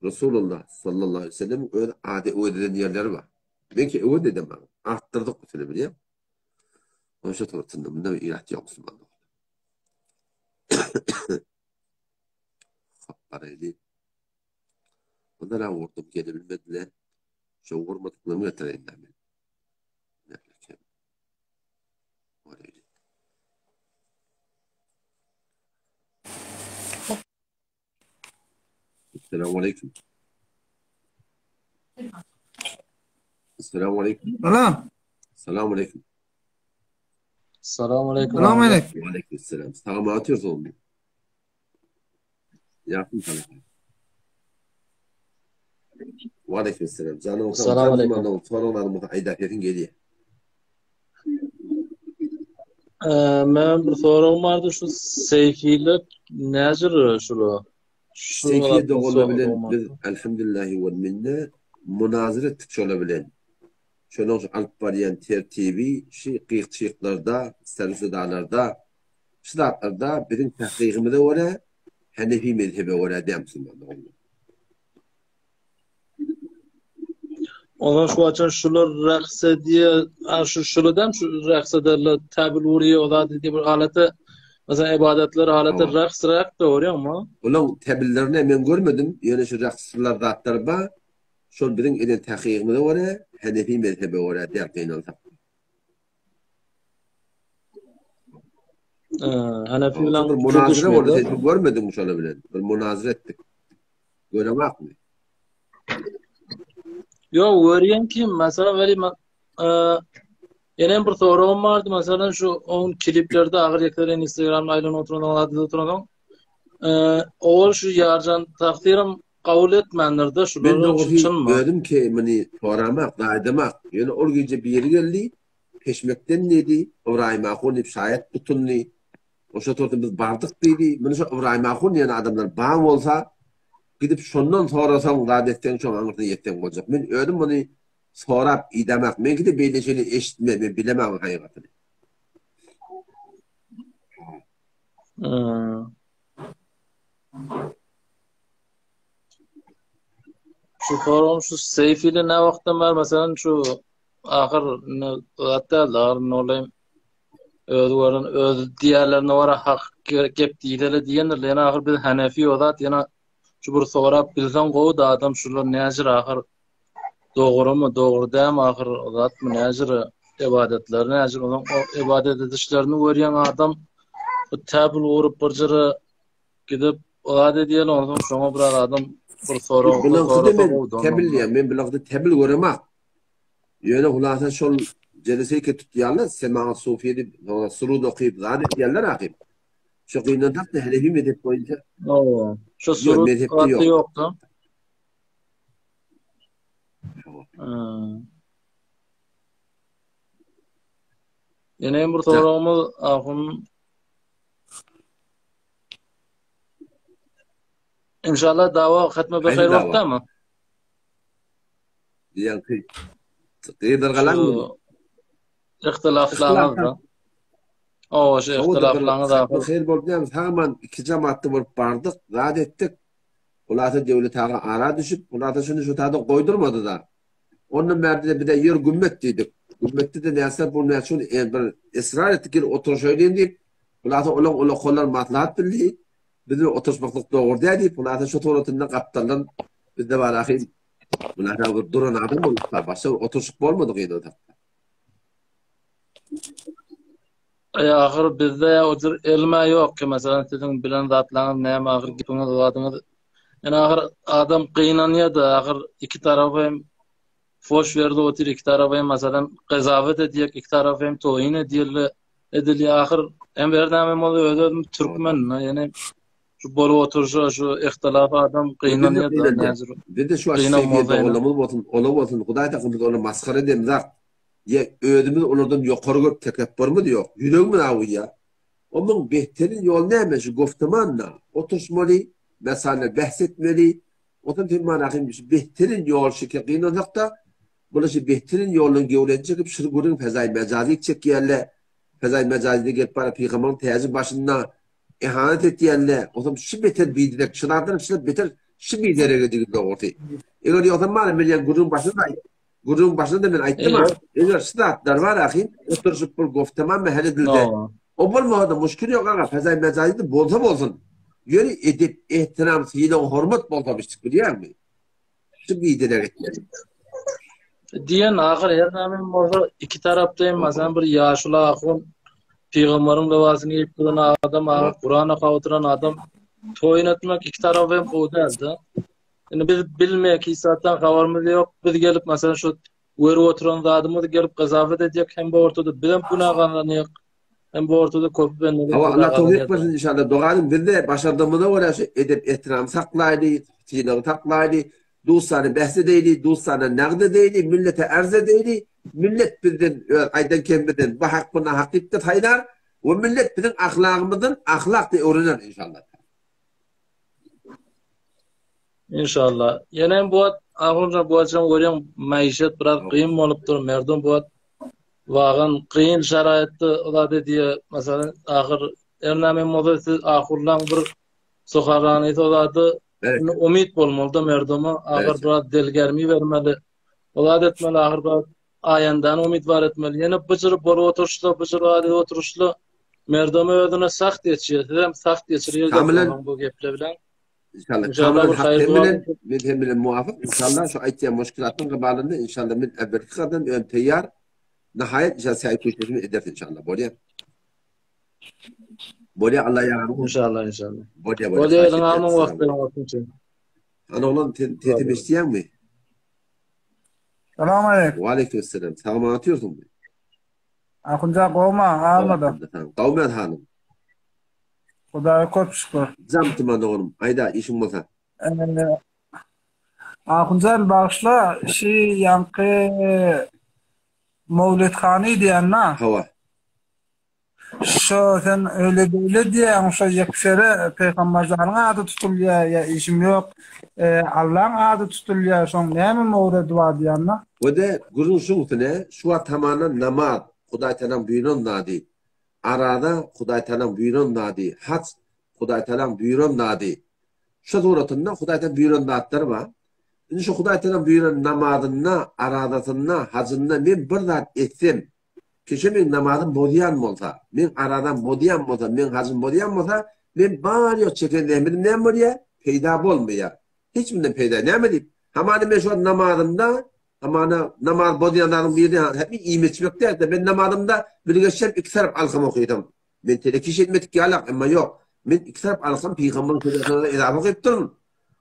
Resulullah sallallahu aleýhi we sellemiň öz ady öwez eden ýerleri bar. Meňki öwez eden maňa. Artdyrdyk üstüne bilýäň. Onuň şu tarapynda bunda bir irat ýok musulmanda. Hop baraýly. Bunlara vurdum gelebilmediler. Şu vurmadyklarymy getireýin men. Baraýly. Esselamu aleýkum. Esselamu aleýkum. Salam. Esselamu aleýkum. Salam aleýkum. Salam aleýkum. Wa aleýkum selam. Salam atýarys oglum. Ýakyn salam. Wa aleýkum selam. Janyň sag, Salam aleýkum. Soraglaryňyzy aýdap ýeriň gelýär. Men bir soragym bardy şu Seyfilik näjür şula? Şu Seyfiye doganlar bilen biz elhamdülillahi we minne munazara etdik şolar bilen. Şonuň şu alyp barýan tertibi şu gyk-çyklarda, sersedalarda, şu zatlarda biziň tahkygymyza görä Hanefi mezhebe görä däl musulman doganlar. Ondan şu açan şular raks edýär, a şu şular däl şu raks ederler, täbil urýar, o zat edýär bir halata, mesela ibadatlar halata raks rak da görýäňmi? Olaň täbillerini men görmedim, ýöne şu rakslar zatlar bar. Şol biziň eden tahkygymyza görä, Hanefi mezhebe görä däl gynansak. Hanefi bilen bir munazara boldy, sen görmediňmi şolar bilen? Bir munazara etdik. Göreňakmy? Ýok, görýän kim? Mesela weli Ýene bir soragym bardy, mesela şu on kliplerde agyr ýekler Instagramda aýlanyp oturan adyda oturan. Owal şu Ýarjan Tagsyram kabul etmändir-de şu Men dogrusy özüm ki muny soramak, gaýdamak. Ýöne ol gije biri geldi, peşmekden diýdi, Ybraýym ahun diýip şaýat tutundy. Oşa torda biz bardyk diýdi. Muny şo Ybraýym ahun diýen adamlar bar bolsa, gidip şondan sorasaň, zat etseň, şoň aňyrsyna ýetseň boljak. Men özüm muny sorap idamak. Meňki-de beýle şeýle eşitme, men bilemem hakykatyny. Şu soragym şu Seyfili ne wagtdan bäri meselem şu ahyr ne zat däldi ahyr ne olayım öz gören öz diýerlerine görä hak gep diýdele diýendirler ýene ahyr biz Hanefi o zat ýene şu bir sorap bilseň gowy da adam şular näjir ahyr dogrumy dogry dälmi ahyr o zatmy näjir ibadatleri näjir onuň o ibadat edişlerini görýän adam bu täbil urup bir jyra Gidip zat edýärler onsoň şoňa biraz adam bir sorag Bilaňky men tebil diýýän, men bilaňky tebil göremak. Ýöne hulasa şol jeleseke tutýarlar, sema sufi diýip, soňra surud okyp zat edýärler ahym. Şu gynansak da Hanefi mezhep boýunça. Hawa. Şu surud mezhepde ýok. Ýokda. Ýene bir soragymyz ahun İnşallah dawa hatma bir hayır wagtdamy? Diýen ki gyzdyrgalan Ihtilaflaryňyz da. O şu ihtilaflaryňyz da. Hayır bolup näme sagman iki jamatda bolup bardyk, zat etdik. Hulasa Döwlet aga ara düşüp, hulasa şuny şu tada goýdurmady da. Ondan bärde bize ýer gümmet diýdik. Gümmetde-de näsler bu näçün bir ysrar etdik gel oturyşaýlyň diýip. Hulasa olaň ulakanlar maslahat bildi. Biz bilen oturyşmaklyk dogry däl diýip, hulasa şu suratynda gapdaldan bizde bar ahy hulasa bir duran adam bolupdyr. Başga bir oturyşyk bolmady gynansak. Aý ahyr bizde o jür elme ýok ki meselem siziň bilen zatlaryňyz näme ahyr gepiňiz zadyňyz ýöne ahyr adam gynanýada ahyr iki tarapy hem foş berdi otyr iki tarapy hem meselem gazawet edýär iki tarapy hem toýun edýärler edilýär ahyr hem her näme bolsa öz özüm türkmen ýöne şu bolup oturşa şu ihtilaf adam gynanýar da näjür Bizde şu aşyk bolsun, ola bolsun, Hudaý saklasyn biz ony masgara edemzak. Ýa özümizi olardan ýokary görüp tekepburmyz ýok, ýüregimiz awuýar. Onuň behterin ýoly näme şu goftemanna oturyşmaly, mesale bähs etmeli. Onsoň sen mana hem şu behterin ýol şike gynansakda, bular şu behterin ýoldan gewleni çekip şir gürrüň fezaý mejazy çekýärler. Fezaý mejazyda gelip bara pygambaryň täji başynda ihanet etýärler. Onsoň şu beter biderek, şu zatdan şu beter şu bideregedigi dogrusy. Eger ýogsa mana bilýän gürrüň başynda Gürrüň başynda men aýtdym ha. Eger şu zatlar bar ahim, oturyşyp bir goftaman mehel edildi. O bolmasa da muşkil ýok aga, fezaý mejazy bolsa bolsun. Ýöne edep, ehtiram, sylag, hormat bolsa biçik bilýärmi? Şu biderek etmeli. Diýen ahyr her näme bolsa iki tarapda hem masalan bir ýaşuly ahun pygamberiň lybasyny geýip duran adam, ahyr Kuran okap oturan adam toýun etmek iki tarapy hem gowy däldi. Indi biz bilmeýek, hiç zatdan habarymyz ýok. Biz gelip, meselem, şu görüp oturan zadymyzy gelip gazawat edýek, hem bu ortada biz hem günä gazanýak, hem bu ortada köp bendeler Hawa, Allah towfyk bersin inşallah. Doganym bizde başardygymyza görä şu edep ehtiram saklaýly, sylagy saklaýly, dostany bähs edeýli, dostana nagd edeýli, millete arz edeýli. Millet bizden öz aýdan kemimizden bu hak bu nahak diýip-de saýlar we millet biziň ahlagymyzdan ahlak diýip öwrener inşallah. İnşallah. Ýene hem bu wagt Ahunjan bu wagt görýän maişet biraz kyn bolupdyr. Merdum bu wagt wagan kyn şaraýatda zat edýär. Masalan, ahyr her näme bolsa siz ahurlaň bir suharany zady umyt bolmaly da merduma ahyr biraz delgermi bermeli. O zat etmeli ahyr biraz aýandan umyt bar etmeli. Ýene byjyr bolup oturyşla, byjyr zat oturyşla merdum özüne saht geçýär. Siz hem saht geçirýär bu geple bilen. İnşallah. İnşallah hak hem bilen, men hem bilen muwafyk. İnşallah şu aýtýan muşkilatyn gybalynda inşallah men äwwelki gadam ön teýýar. Nihaýat inşallah säý köşesini ederis inşallah. Bolýar. Bolýar Allah ýarym. İnşallah inşallah. Bolýar bolýar. Bolýar eliňe almaň wagtlaryň wagtynça. Ana oglan sen tetim eşitýäňmi? Salam aleyküm. Wa aleyküm selam. Sagman atýorsyňmy? Akunja gowma, almada. Gowmy hanym? Hudaýa köp şükür. Jam tuman doganym. Aýda işiň bolsa. Akunjan bagyşla, şi ýaňky Mowlet hany diýen-na. Hawa. Şo sen öyle beýle diýýäň, şo ýeksere Pygamberjanyň ady tutulýar, ýa işim ýok, Allaň ady tutulýar, şoň näme mowredi bar diýýän-na. We-de gürrüň şuň üstüne, şu wagt hamana namaz, Hudaýtagalaň buýran zady, araza, Hudaýtagalaň buýran zady, haç, Hudaýtagalaň buýran zady. Şo suratynda Hudaýtagalaň buýran zatlary bar. Indi şu Hudaýtagalaň buýran namazynda, arazasynda, hajynda men bir zat etsem, Keşe meň namazym bozýan bolsa, meň arazam bozýan bolsa, meň hajym bozýan bolsa, men bar-ýok çeken zähmetim näme bolýar? Peýda bolmaýar. Hiç binden peýda. Näme diýip? Hamana men şu wagt namazymda, hamana namaz bozýan zadyň biri hep iýip-içmek däl-de, men namazymda bilgeşlem iki tarap alkam okysam. Men telek iş etmedik ýalak, emma ýok. Men iki tarap alkam pygamberiň sözlerine edafa okypdyryn.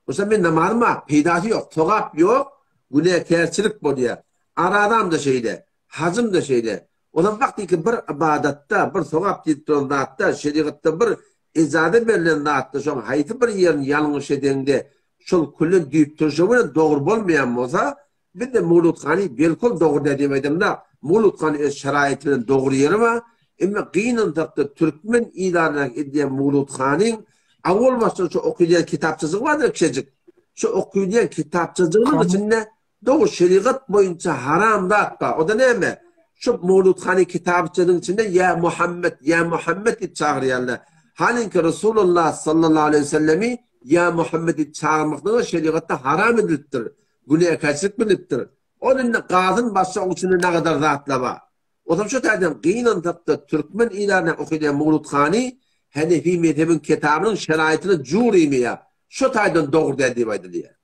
Bolsa men namazym bar, peýdasy ýok, sogap ýok, günäkärçilik bolýar. Arazam-da şeýle. Hajym-da şeýle. Olam wagtyky bir ybadatda, bir sogap diýlip duran zatda, şerigatda bir ejaza berlen zatda şoň haýsy bir ýerini ýalňyş edeňde şol küllen düýp-turşugy bilen dogry bolmaýan bolsa, biz-de Mowluthany belkol dogry däl diýip aýdamda, Mowluthany öz şaraýaty bilen dogry ýeri bar, emma gynansakda türkmen ilaryna edýän Mowluthanyň awal başdan şu okylýan kitapçajygy bardyr kiçejik, şu okylýan kitapçajygynyň içinde Dogry şerigat boýunça haram zat bar. O-da näme? Şu Mowludhany kitabyçanyň içinde Ýa Muhammet, Ýa Muhammet diýip çagyrýarlar. Halinki Resulullah sallallahu aleýhi we sellemi Ýa Muhammet diýip çagyrmaklygy şerigatda haram edilipdir. Günäkärçilik bilinipdir. Ol indi gazyn bassa oň içinde nagadar zatlar bar. Ozal şu taýdan gynansakda türkmen ilaryna okadýan Mowluthany Henefi mezhebiň kitabynyň şeraýtyna jur iýmeýär. Şu taýdan dogry däl diýip aýdylýar.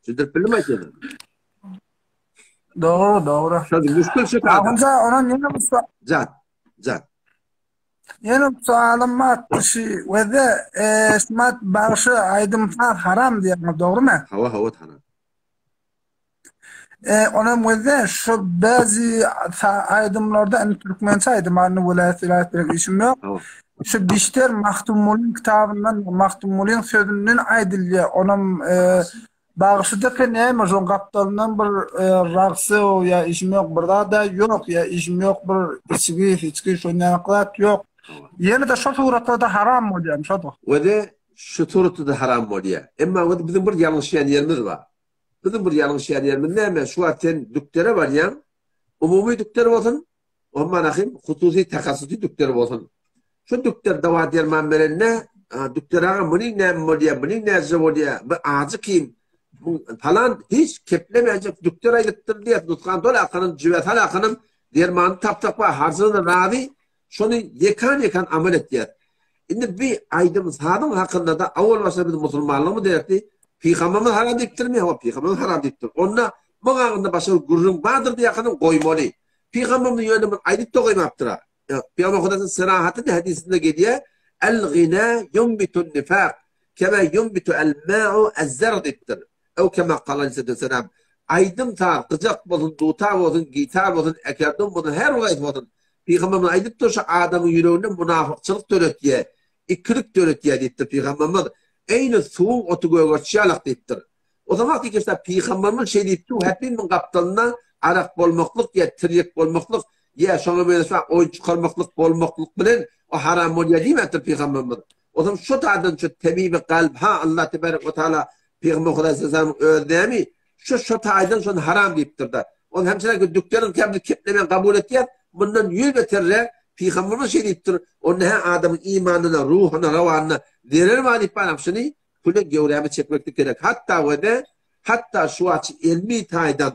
Düşündirip bildim aýtýanym. Dogry, dogry. Şol müşkil şu taýdan. Ahunja, onan ýene bir Jan, jan. Ýene bir soalym bar, şu weze, e, şumat bagşy aýdym-saz haram diýýäňiz, dogrymy? Hawa, hawa, haram. E, onam weze şu bäzi aýdymlarda indi türkmençe aýdym, indi welaýat welaýat bilen işim ýok. Hawa. Şu bişter Magtymgulyň kitabyndan, Magtymgulyň sözünden aýdylýar. Onam e, bagşy-da näme, şoň gapdalyndan bir e, ragsy ýa işim ýok, bir zat-da ýok, ýa işim ýok, bir içgi, içgi şondan ýaly zat ýok. Ýene-de şo suratlarda haram bolýar, şo-da. Weze şu suratda-da haram bolýar. Emma weze biziň bir ýalňyşýan ýerimiz bar. Biziň bir ýalňyşýan ýerimiz näme? Şu wagt sen dükdere barýaň, umumy dükder bolsun, onmanahym hususy tahassusy dükder bolsun. Şu dükder dawa-derman berende, dükder aga munyň näme bolýar, munyň näce bolýar, bu ajy kim, falan hiç keplemäjek dükder aýdypdyr diýýär, nusgany doly akanym, jübe sal akanym, dermany tapsak bar, harjyna razy, Şony ýekan-ýekan amal etýäs. Indi bi aýdym-sazyň hakynda-da owal başda biz musulmanlygymyz derekli Pygamberimiz haram diýipdirmi? Hawa, Pygamberimiz haram diýipdir. Onda muň aňynda başga bir gürrüň bardyr diýýärkanem goýmaly. Pygamberimiz ýöne bir aýdyp-da goýmapdyr-a. Pygamber Hudaýyň serahatly hadysynda gelýär, El-gina ýunbitun-nifak, kema ýunbitu el-ma'u ez-zar diýipdir. Ew kema kal aleyhissalatu Aýdym-saz, gyjak bolsun, dutar bolsun, gitar bolsun, ekerdon bolsun, her bir haýsy bolsun, Pygamberimiz aýdypdyr, şu adamyň ýüreginde munafykçylyk döretýär, ikilik döretýär diýipdir Pygamberimiz. Eýni suwuň oty gögerçi ýalak diýipdir. O zaman hakykatda Pygamberimiz şeý diýipdir, hepimiziň gapdalynda arak bolmaklyk ýa tirýek bolmaklyk ýa şoňa meňzeş oýun çykarmaklyk bolmaklyk bilen o haram bolýar diýmändir Pygamberimiz. O zaman şu taýdan şu tebibi kalp ha Allah tebarek we taala Pygamber Hudaý sallallahu öz nämi şu şu taýdan şony haram diýipdir-de. Ol hemçeler dükderiň käbir keplemen kabul etýär. Mundan ýüz beterre Pygamberimiz şeý diýipdir. Onda hä adamyň imanyna, ruhuna, rawanyna zerer bar diýip baram şuny pule göwrämi çekmeklik gerek. Hatda we de hatda şu wagt elmi taýdan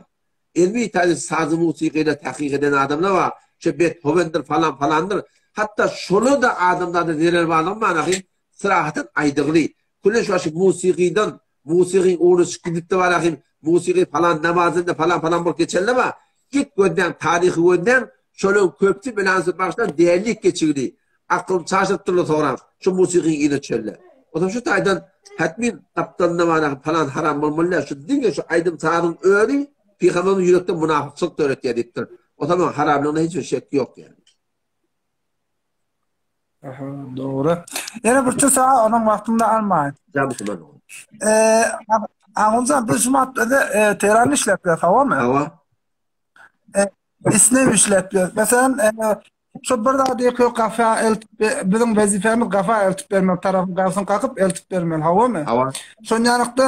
Elmi taýdan sazy musikyny tahkyk eden adamlar bar. Şu Bethowendir falan falandyr. Hatda şolar-da adamzada zerer barlygy manasy syrahatyn aýdygly. Küle şu aşyk musikydan, musikyň ugruna çykyp gidip-de barahym, musiky falan namazynda falan falan bolup geçenler bar. Git gözläň, taryhy gözläň, şolaryň köpüsi bilansy başdan dälilik geçigli. Aklyny çaşyrypdyrlar soňra şu musikyň yzyna düşenler. Onsoň şu taýdan hetmin gapdalynda bar falan haram bolmaly däl. Şu diňe şu aýdym-sazyň özi pygamberimiz ýürekde munafykçylyk döretýär diýipdir. O zaman haramlygyna hiç bir şek ýok ýaly. Aha, dogry. Ýene bir çysa onuň wagtyny da almaýyn. Jan musulman ogul. Eee, Aguljan biz şu maddada e, Tehranda işläp ýörüs, hawamy? Hawa. E, isnem işläp ýörüs. Meselem, e, Şu bir zady ýeke gafa eltip biziň wezipemiz gafa eltip bermek tarapyň gapysyny kakyp eltip bermeli hawamy? Hawa. Şon ýanykda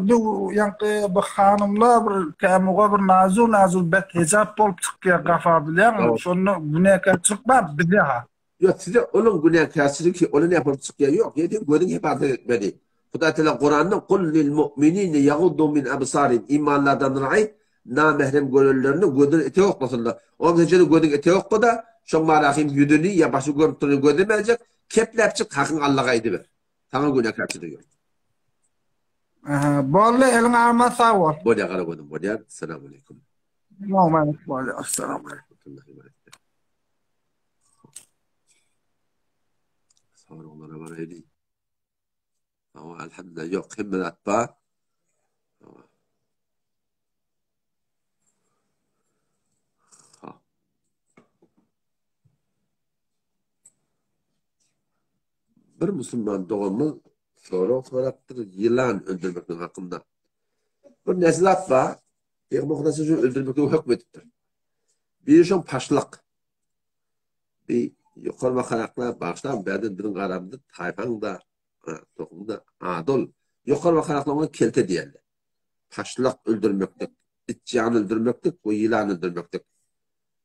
bu ýaňky bu hanymlar bir kämuga bir nazu nazu bet hijap bolup çykýar gafa bilýäňmi? Şonda günäkärçilik bar bize ha. Ýok size onuň günäkärçiligi ki ola näme bolup çykýar ýok ýa gözüň hepazat etmeli. Hudaý Teala Kuranda kul lil mu'minine ýaguddu min absarihim imanlardan aýt Namährem görenlerinde gözüni etek oklasynlar. Onuň hejeli gözüň etek okla-da, şoň barahym ýüzüni ýa başy görüp durany gözlemäýjek, kepläpjik hakyň Allaga aýdyber. Saňa günäkärçilik ýok. Aha, boldy, eliň agma sag bol. Bolýar gara gözüm bolýar. Salam aleýkum. Bolýar, salam aleýkum. Soraglara baraýly. Hawa, alhamdulillah, ýok, hemme zat bar. Hawa. Ha. Bir musulman doganymyz sorag sorapdyr, ýylan öldürmeklik hakynda. Bir näçe zat bar, Peygamber Hudaý şu öldürmeklige hökm edipdir. Biri şoň paşlyk. Bir ýokary bakaraklar bagyşlaň bärden biziň garamyzda taýpaň-da, tohumda adol. Ýokary bakaraklar oňa kelte diýerler. Paşlak öldürmeklik, içýan öldürmeklik we ýylan öldürmeklik.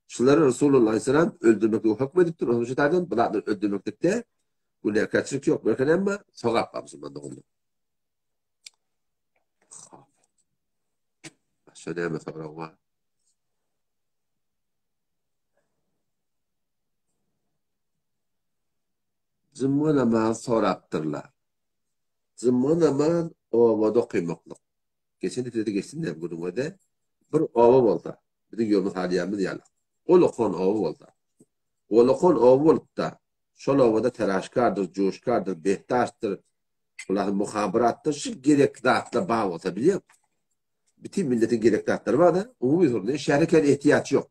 Şulary Resulullah aleyhisselam öldürmeklige hökm edipdir. Onuň şu taýdan bu zatlary öldürmeklikde günäkärçilik ýok. Berken emma sogap bar musulman doganlar. Başga näme sorag bar? Jumga namaz sorapdyrlar. Jumga namaz obada okymaklyk. Geçen hepdede geçdim näme gürrüňe-de. Bir oba bolsa, biziň ýolumyz salýanymyz ýaly, ol okan oba bolsa, ol okan oba bolup-da, şol obada teraşkardyr, juşkardyr, behtaşdyr, bular muhabyratdyr, şu gerekli zatlar bar bolsa bilýäňmi? Bütin milletiň gerekli zatlary bar-da, umumy sorun, şähere kän ehtiýaç ýok.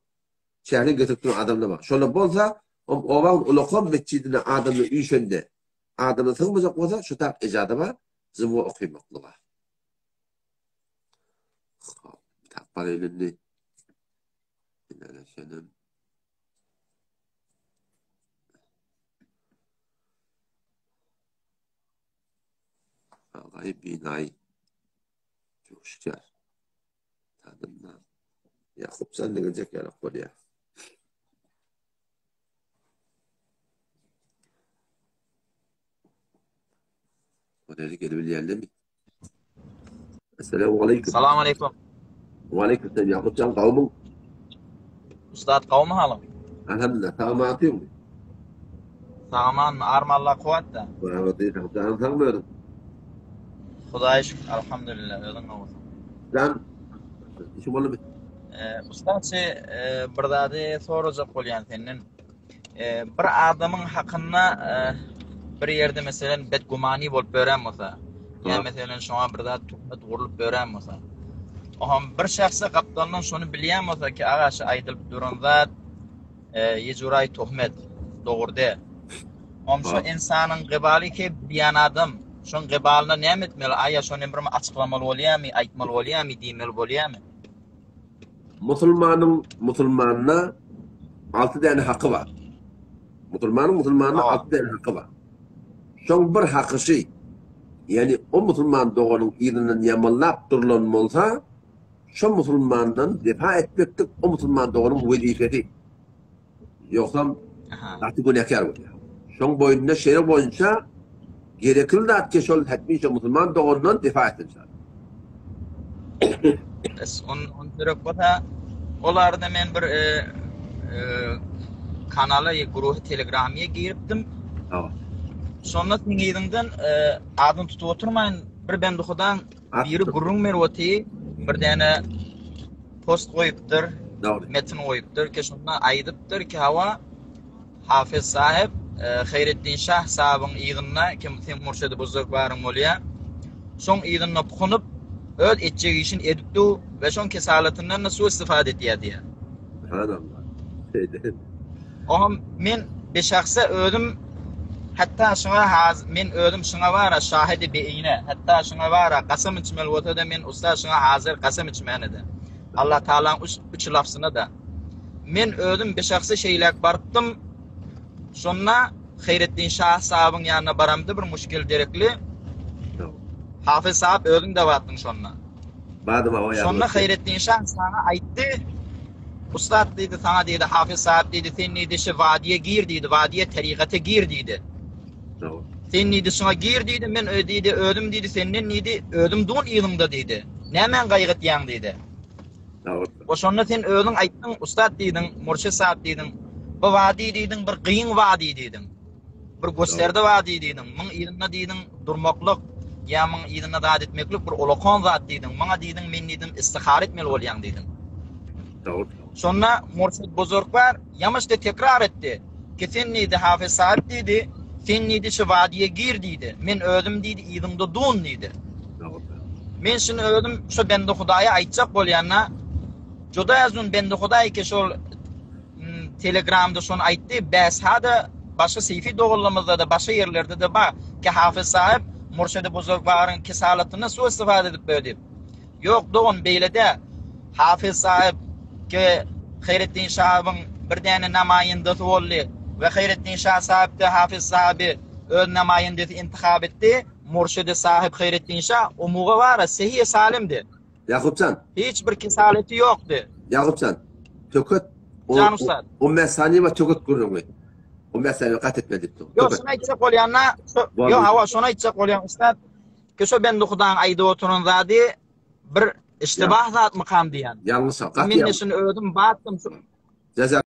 Şähere getirip duran adamlar bar. Şolar bolsa, obaň ulakan metjidine adamlar üýşende, adamlar sygmajak bolsa, şu tak ejada bar, jumga okymaklyga. Hop, tapar elindi. Ilerleşelim. Agay binay. Coşkar. Tadyndan. Yakup sen de gelecek ýaly bolýar. Oraya gelebilýärlermi? Esselamu aleýkum. Salam aleýkum. Wa aleýkum selam Ýakup jan gawmyň? Ustad gawmy halyň? Alhamdulillah sag atyňmy? Sagaman armalla kuwatda. Bravo diýseň janyň sagmy özüň? Hudaýa şükür alhamdulillah özüň gowusyň. Jan işiň boldumy? Ustad bir zady sorajak bolýan senden. Bir adamyň hakynda bir ýerde meselen bedgumani bolup bören bolsa, ýa meselen şoňa bir zat töhmet gurlup bören bolsa, oňam bir şahsa gapdalyndan şony bilýän bolsa ki, aga şu aýdylyp duran zat ýejuraý töhmet, dogry däl. Oňam şo ynsanyň gybaly ki bilýän adam şoň gybalyna näme etmeli? Aýa şony bir açyklamaly bolýarmy, aýtmaly bolýarmy, diýmeli bolýarmy? Musulmanyň musulmanda alty däne haky bar. Musulmanyň musulmanda alty däne haky bar. Şoň bir haky şy, ýagny o musulman doganyň yzyndan ýamanlap durulan bolsa, şo musulmandan defa etmeklik o musulman doganyň wezipesi. Ýogsam gaty günäkär bolýar. Şoň boýnuna şerek boýunça gerekli zat ki şol hetmi şo musulman dogandan defa etsin şa. Es on on gerek bolsa olarda men bir e, e, kanala e, guruhy telegramya giripdim. Hawa. Şonda seň yzyňdan e, adyny tutup oturmaýyn bir bende hudaň Biri gürrüň berip oty, bir däne post goýupdyr, Dogry. metin goýupdyr ki şunda aýdypdyr ki hawa Hafiz sahyp e, Haýreddin Şah sahybyň yzynda kim sen murşidi buzurgwaryň bolýar. Şoň yzynda pukunyp öz etjek işini edip du we şoň kesalatyndan da suistifade etýär diýýär. Subhanallah. Şeýle. Oňam men beşahsa özüm hatda şuňa haz men özüm şuňa bara şahidi beýine hatda şuňa bara kasam içmeli bolsa-da men ussa şuňa hazir kasam içmäne-de. Allah Taalaň üç üç lafzyna-da. Men özüm beşahsa şeýläk barypdym. Şonda Haýreddin Şah sahabyň ýanyna baramda bir muşkil derekli. Hafyz sahap özüň-de bardyň şonda. Badyma o ýaly. Şonda Haýreddin şa saňa aýtdy, Ussat diýdi, saňa diýdi, Hafyz sahyp diýdi, sen diýdi, şu wadiýe gir diýdi, wadiýe terigate gir diýdi. Sen diýdi, şuňa gir diýdi, men diýdi, özüm diýdi, senden diýdi, özüm dun yzyňda diýdi. Nämäň gaýgy etýäň diýdi. O şonda sen özüň aýtdyň, ussat diýdiň, murşid sahyp diýdiň, bu wadi diýdiň, bir gyň wadi diýdiň. Bir gösterdi wadi diýdiň, muň yzynda diýdiň durmaklyk, ýa muň yzynda zat etmeklik bir ulakon zat diýdiň, muňa diýdiň men diýdim istihara etmeli bolýaň diýdiň. Dogry. Şonda Murşid Buzurgbar ýamyşdy tekrar etdi, ki sen diýdi Hafyz Sahyp diýdi, sen diýdi şu wadiýe gir diýdi, men özüm diýdi yzyňda dun diýdi. Dogry. Men şuny özüm şu bende Hudaýa aýtjak bolýan-da, juda uzun bende Hudaý ki şol Telegramda şony aýtdy, BSH-da, başga Seýfi doganlarymyzda-da, başga ýerlerde-de bar, ki Hafyz sahyp Murşidi Buzurgwaryň kesalatyndan suistifade edip ber diýip. Ýok, dogan, beýle däl. Hafyz sahyp ki Haýreddin şahybyň bir däne namaýyndasy boldy we Haýreddin şah sahyp-da Hafyz sahyby öz namaýyndasy intihap etdi. Murşidi sahyp Haýreddin şah umuga bara sehiýe salimdi. Ýakupjan. Hiç bir kesaleti ýokdy. Ýakupjan. Töket. Jan ussat. 15 saniýe bar töket gürrüňi. 15 saniýe gat etme diýip dur. Ýok, şuny aýtjak bolýan-da, ýok, hawa, şuny aýtjak bolýan ussat. Ki şo bende Hudaýyň aýdyp oturan zady bir. Iştibah zatmykam diýýän. Ýalňyş, gaty Men şuny özüm batdym.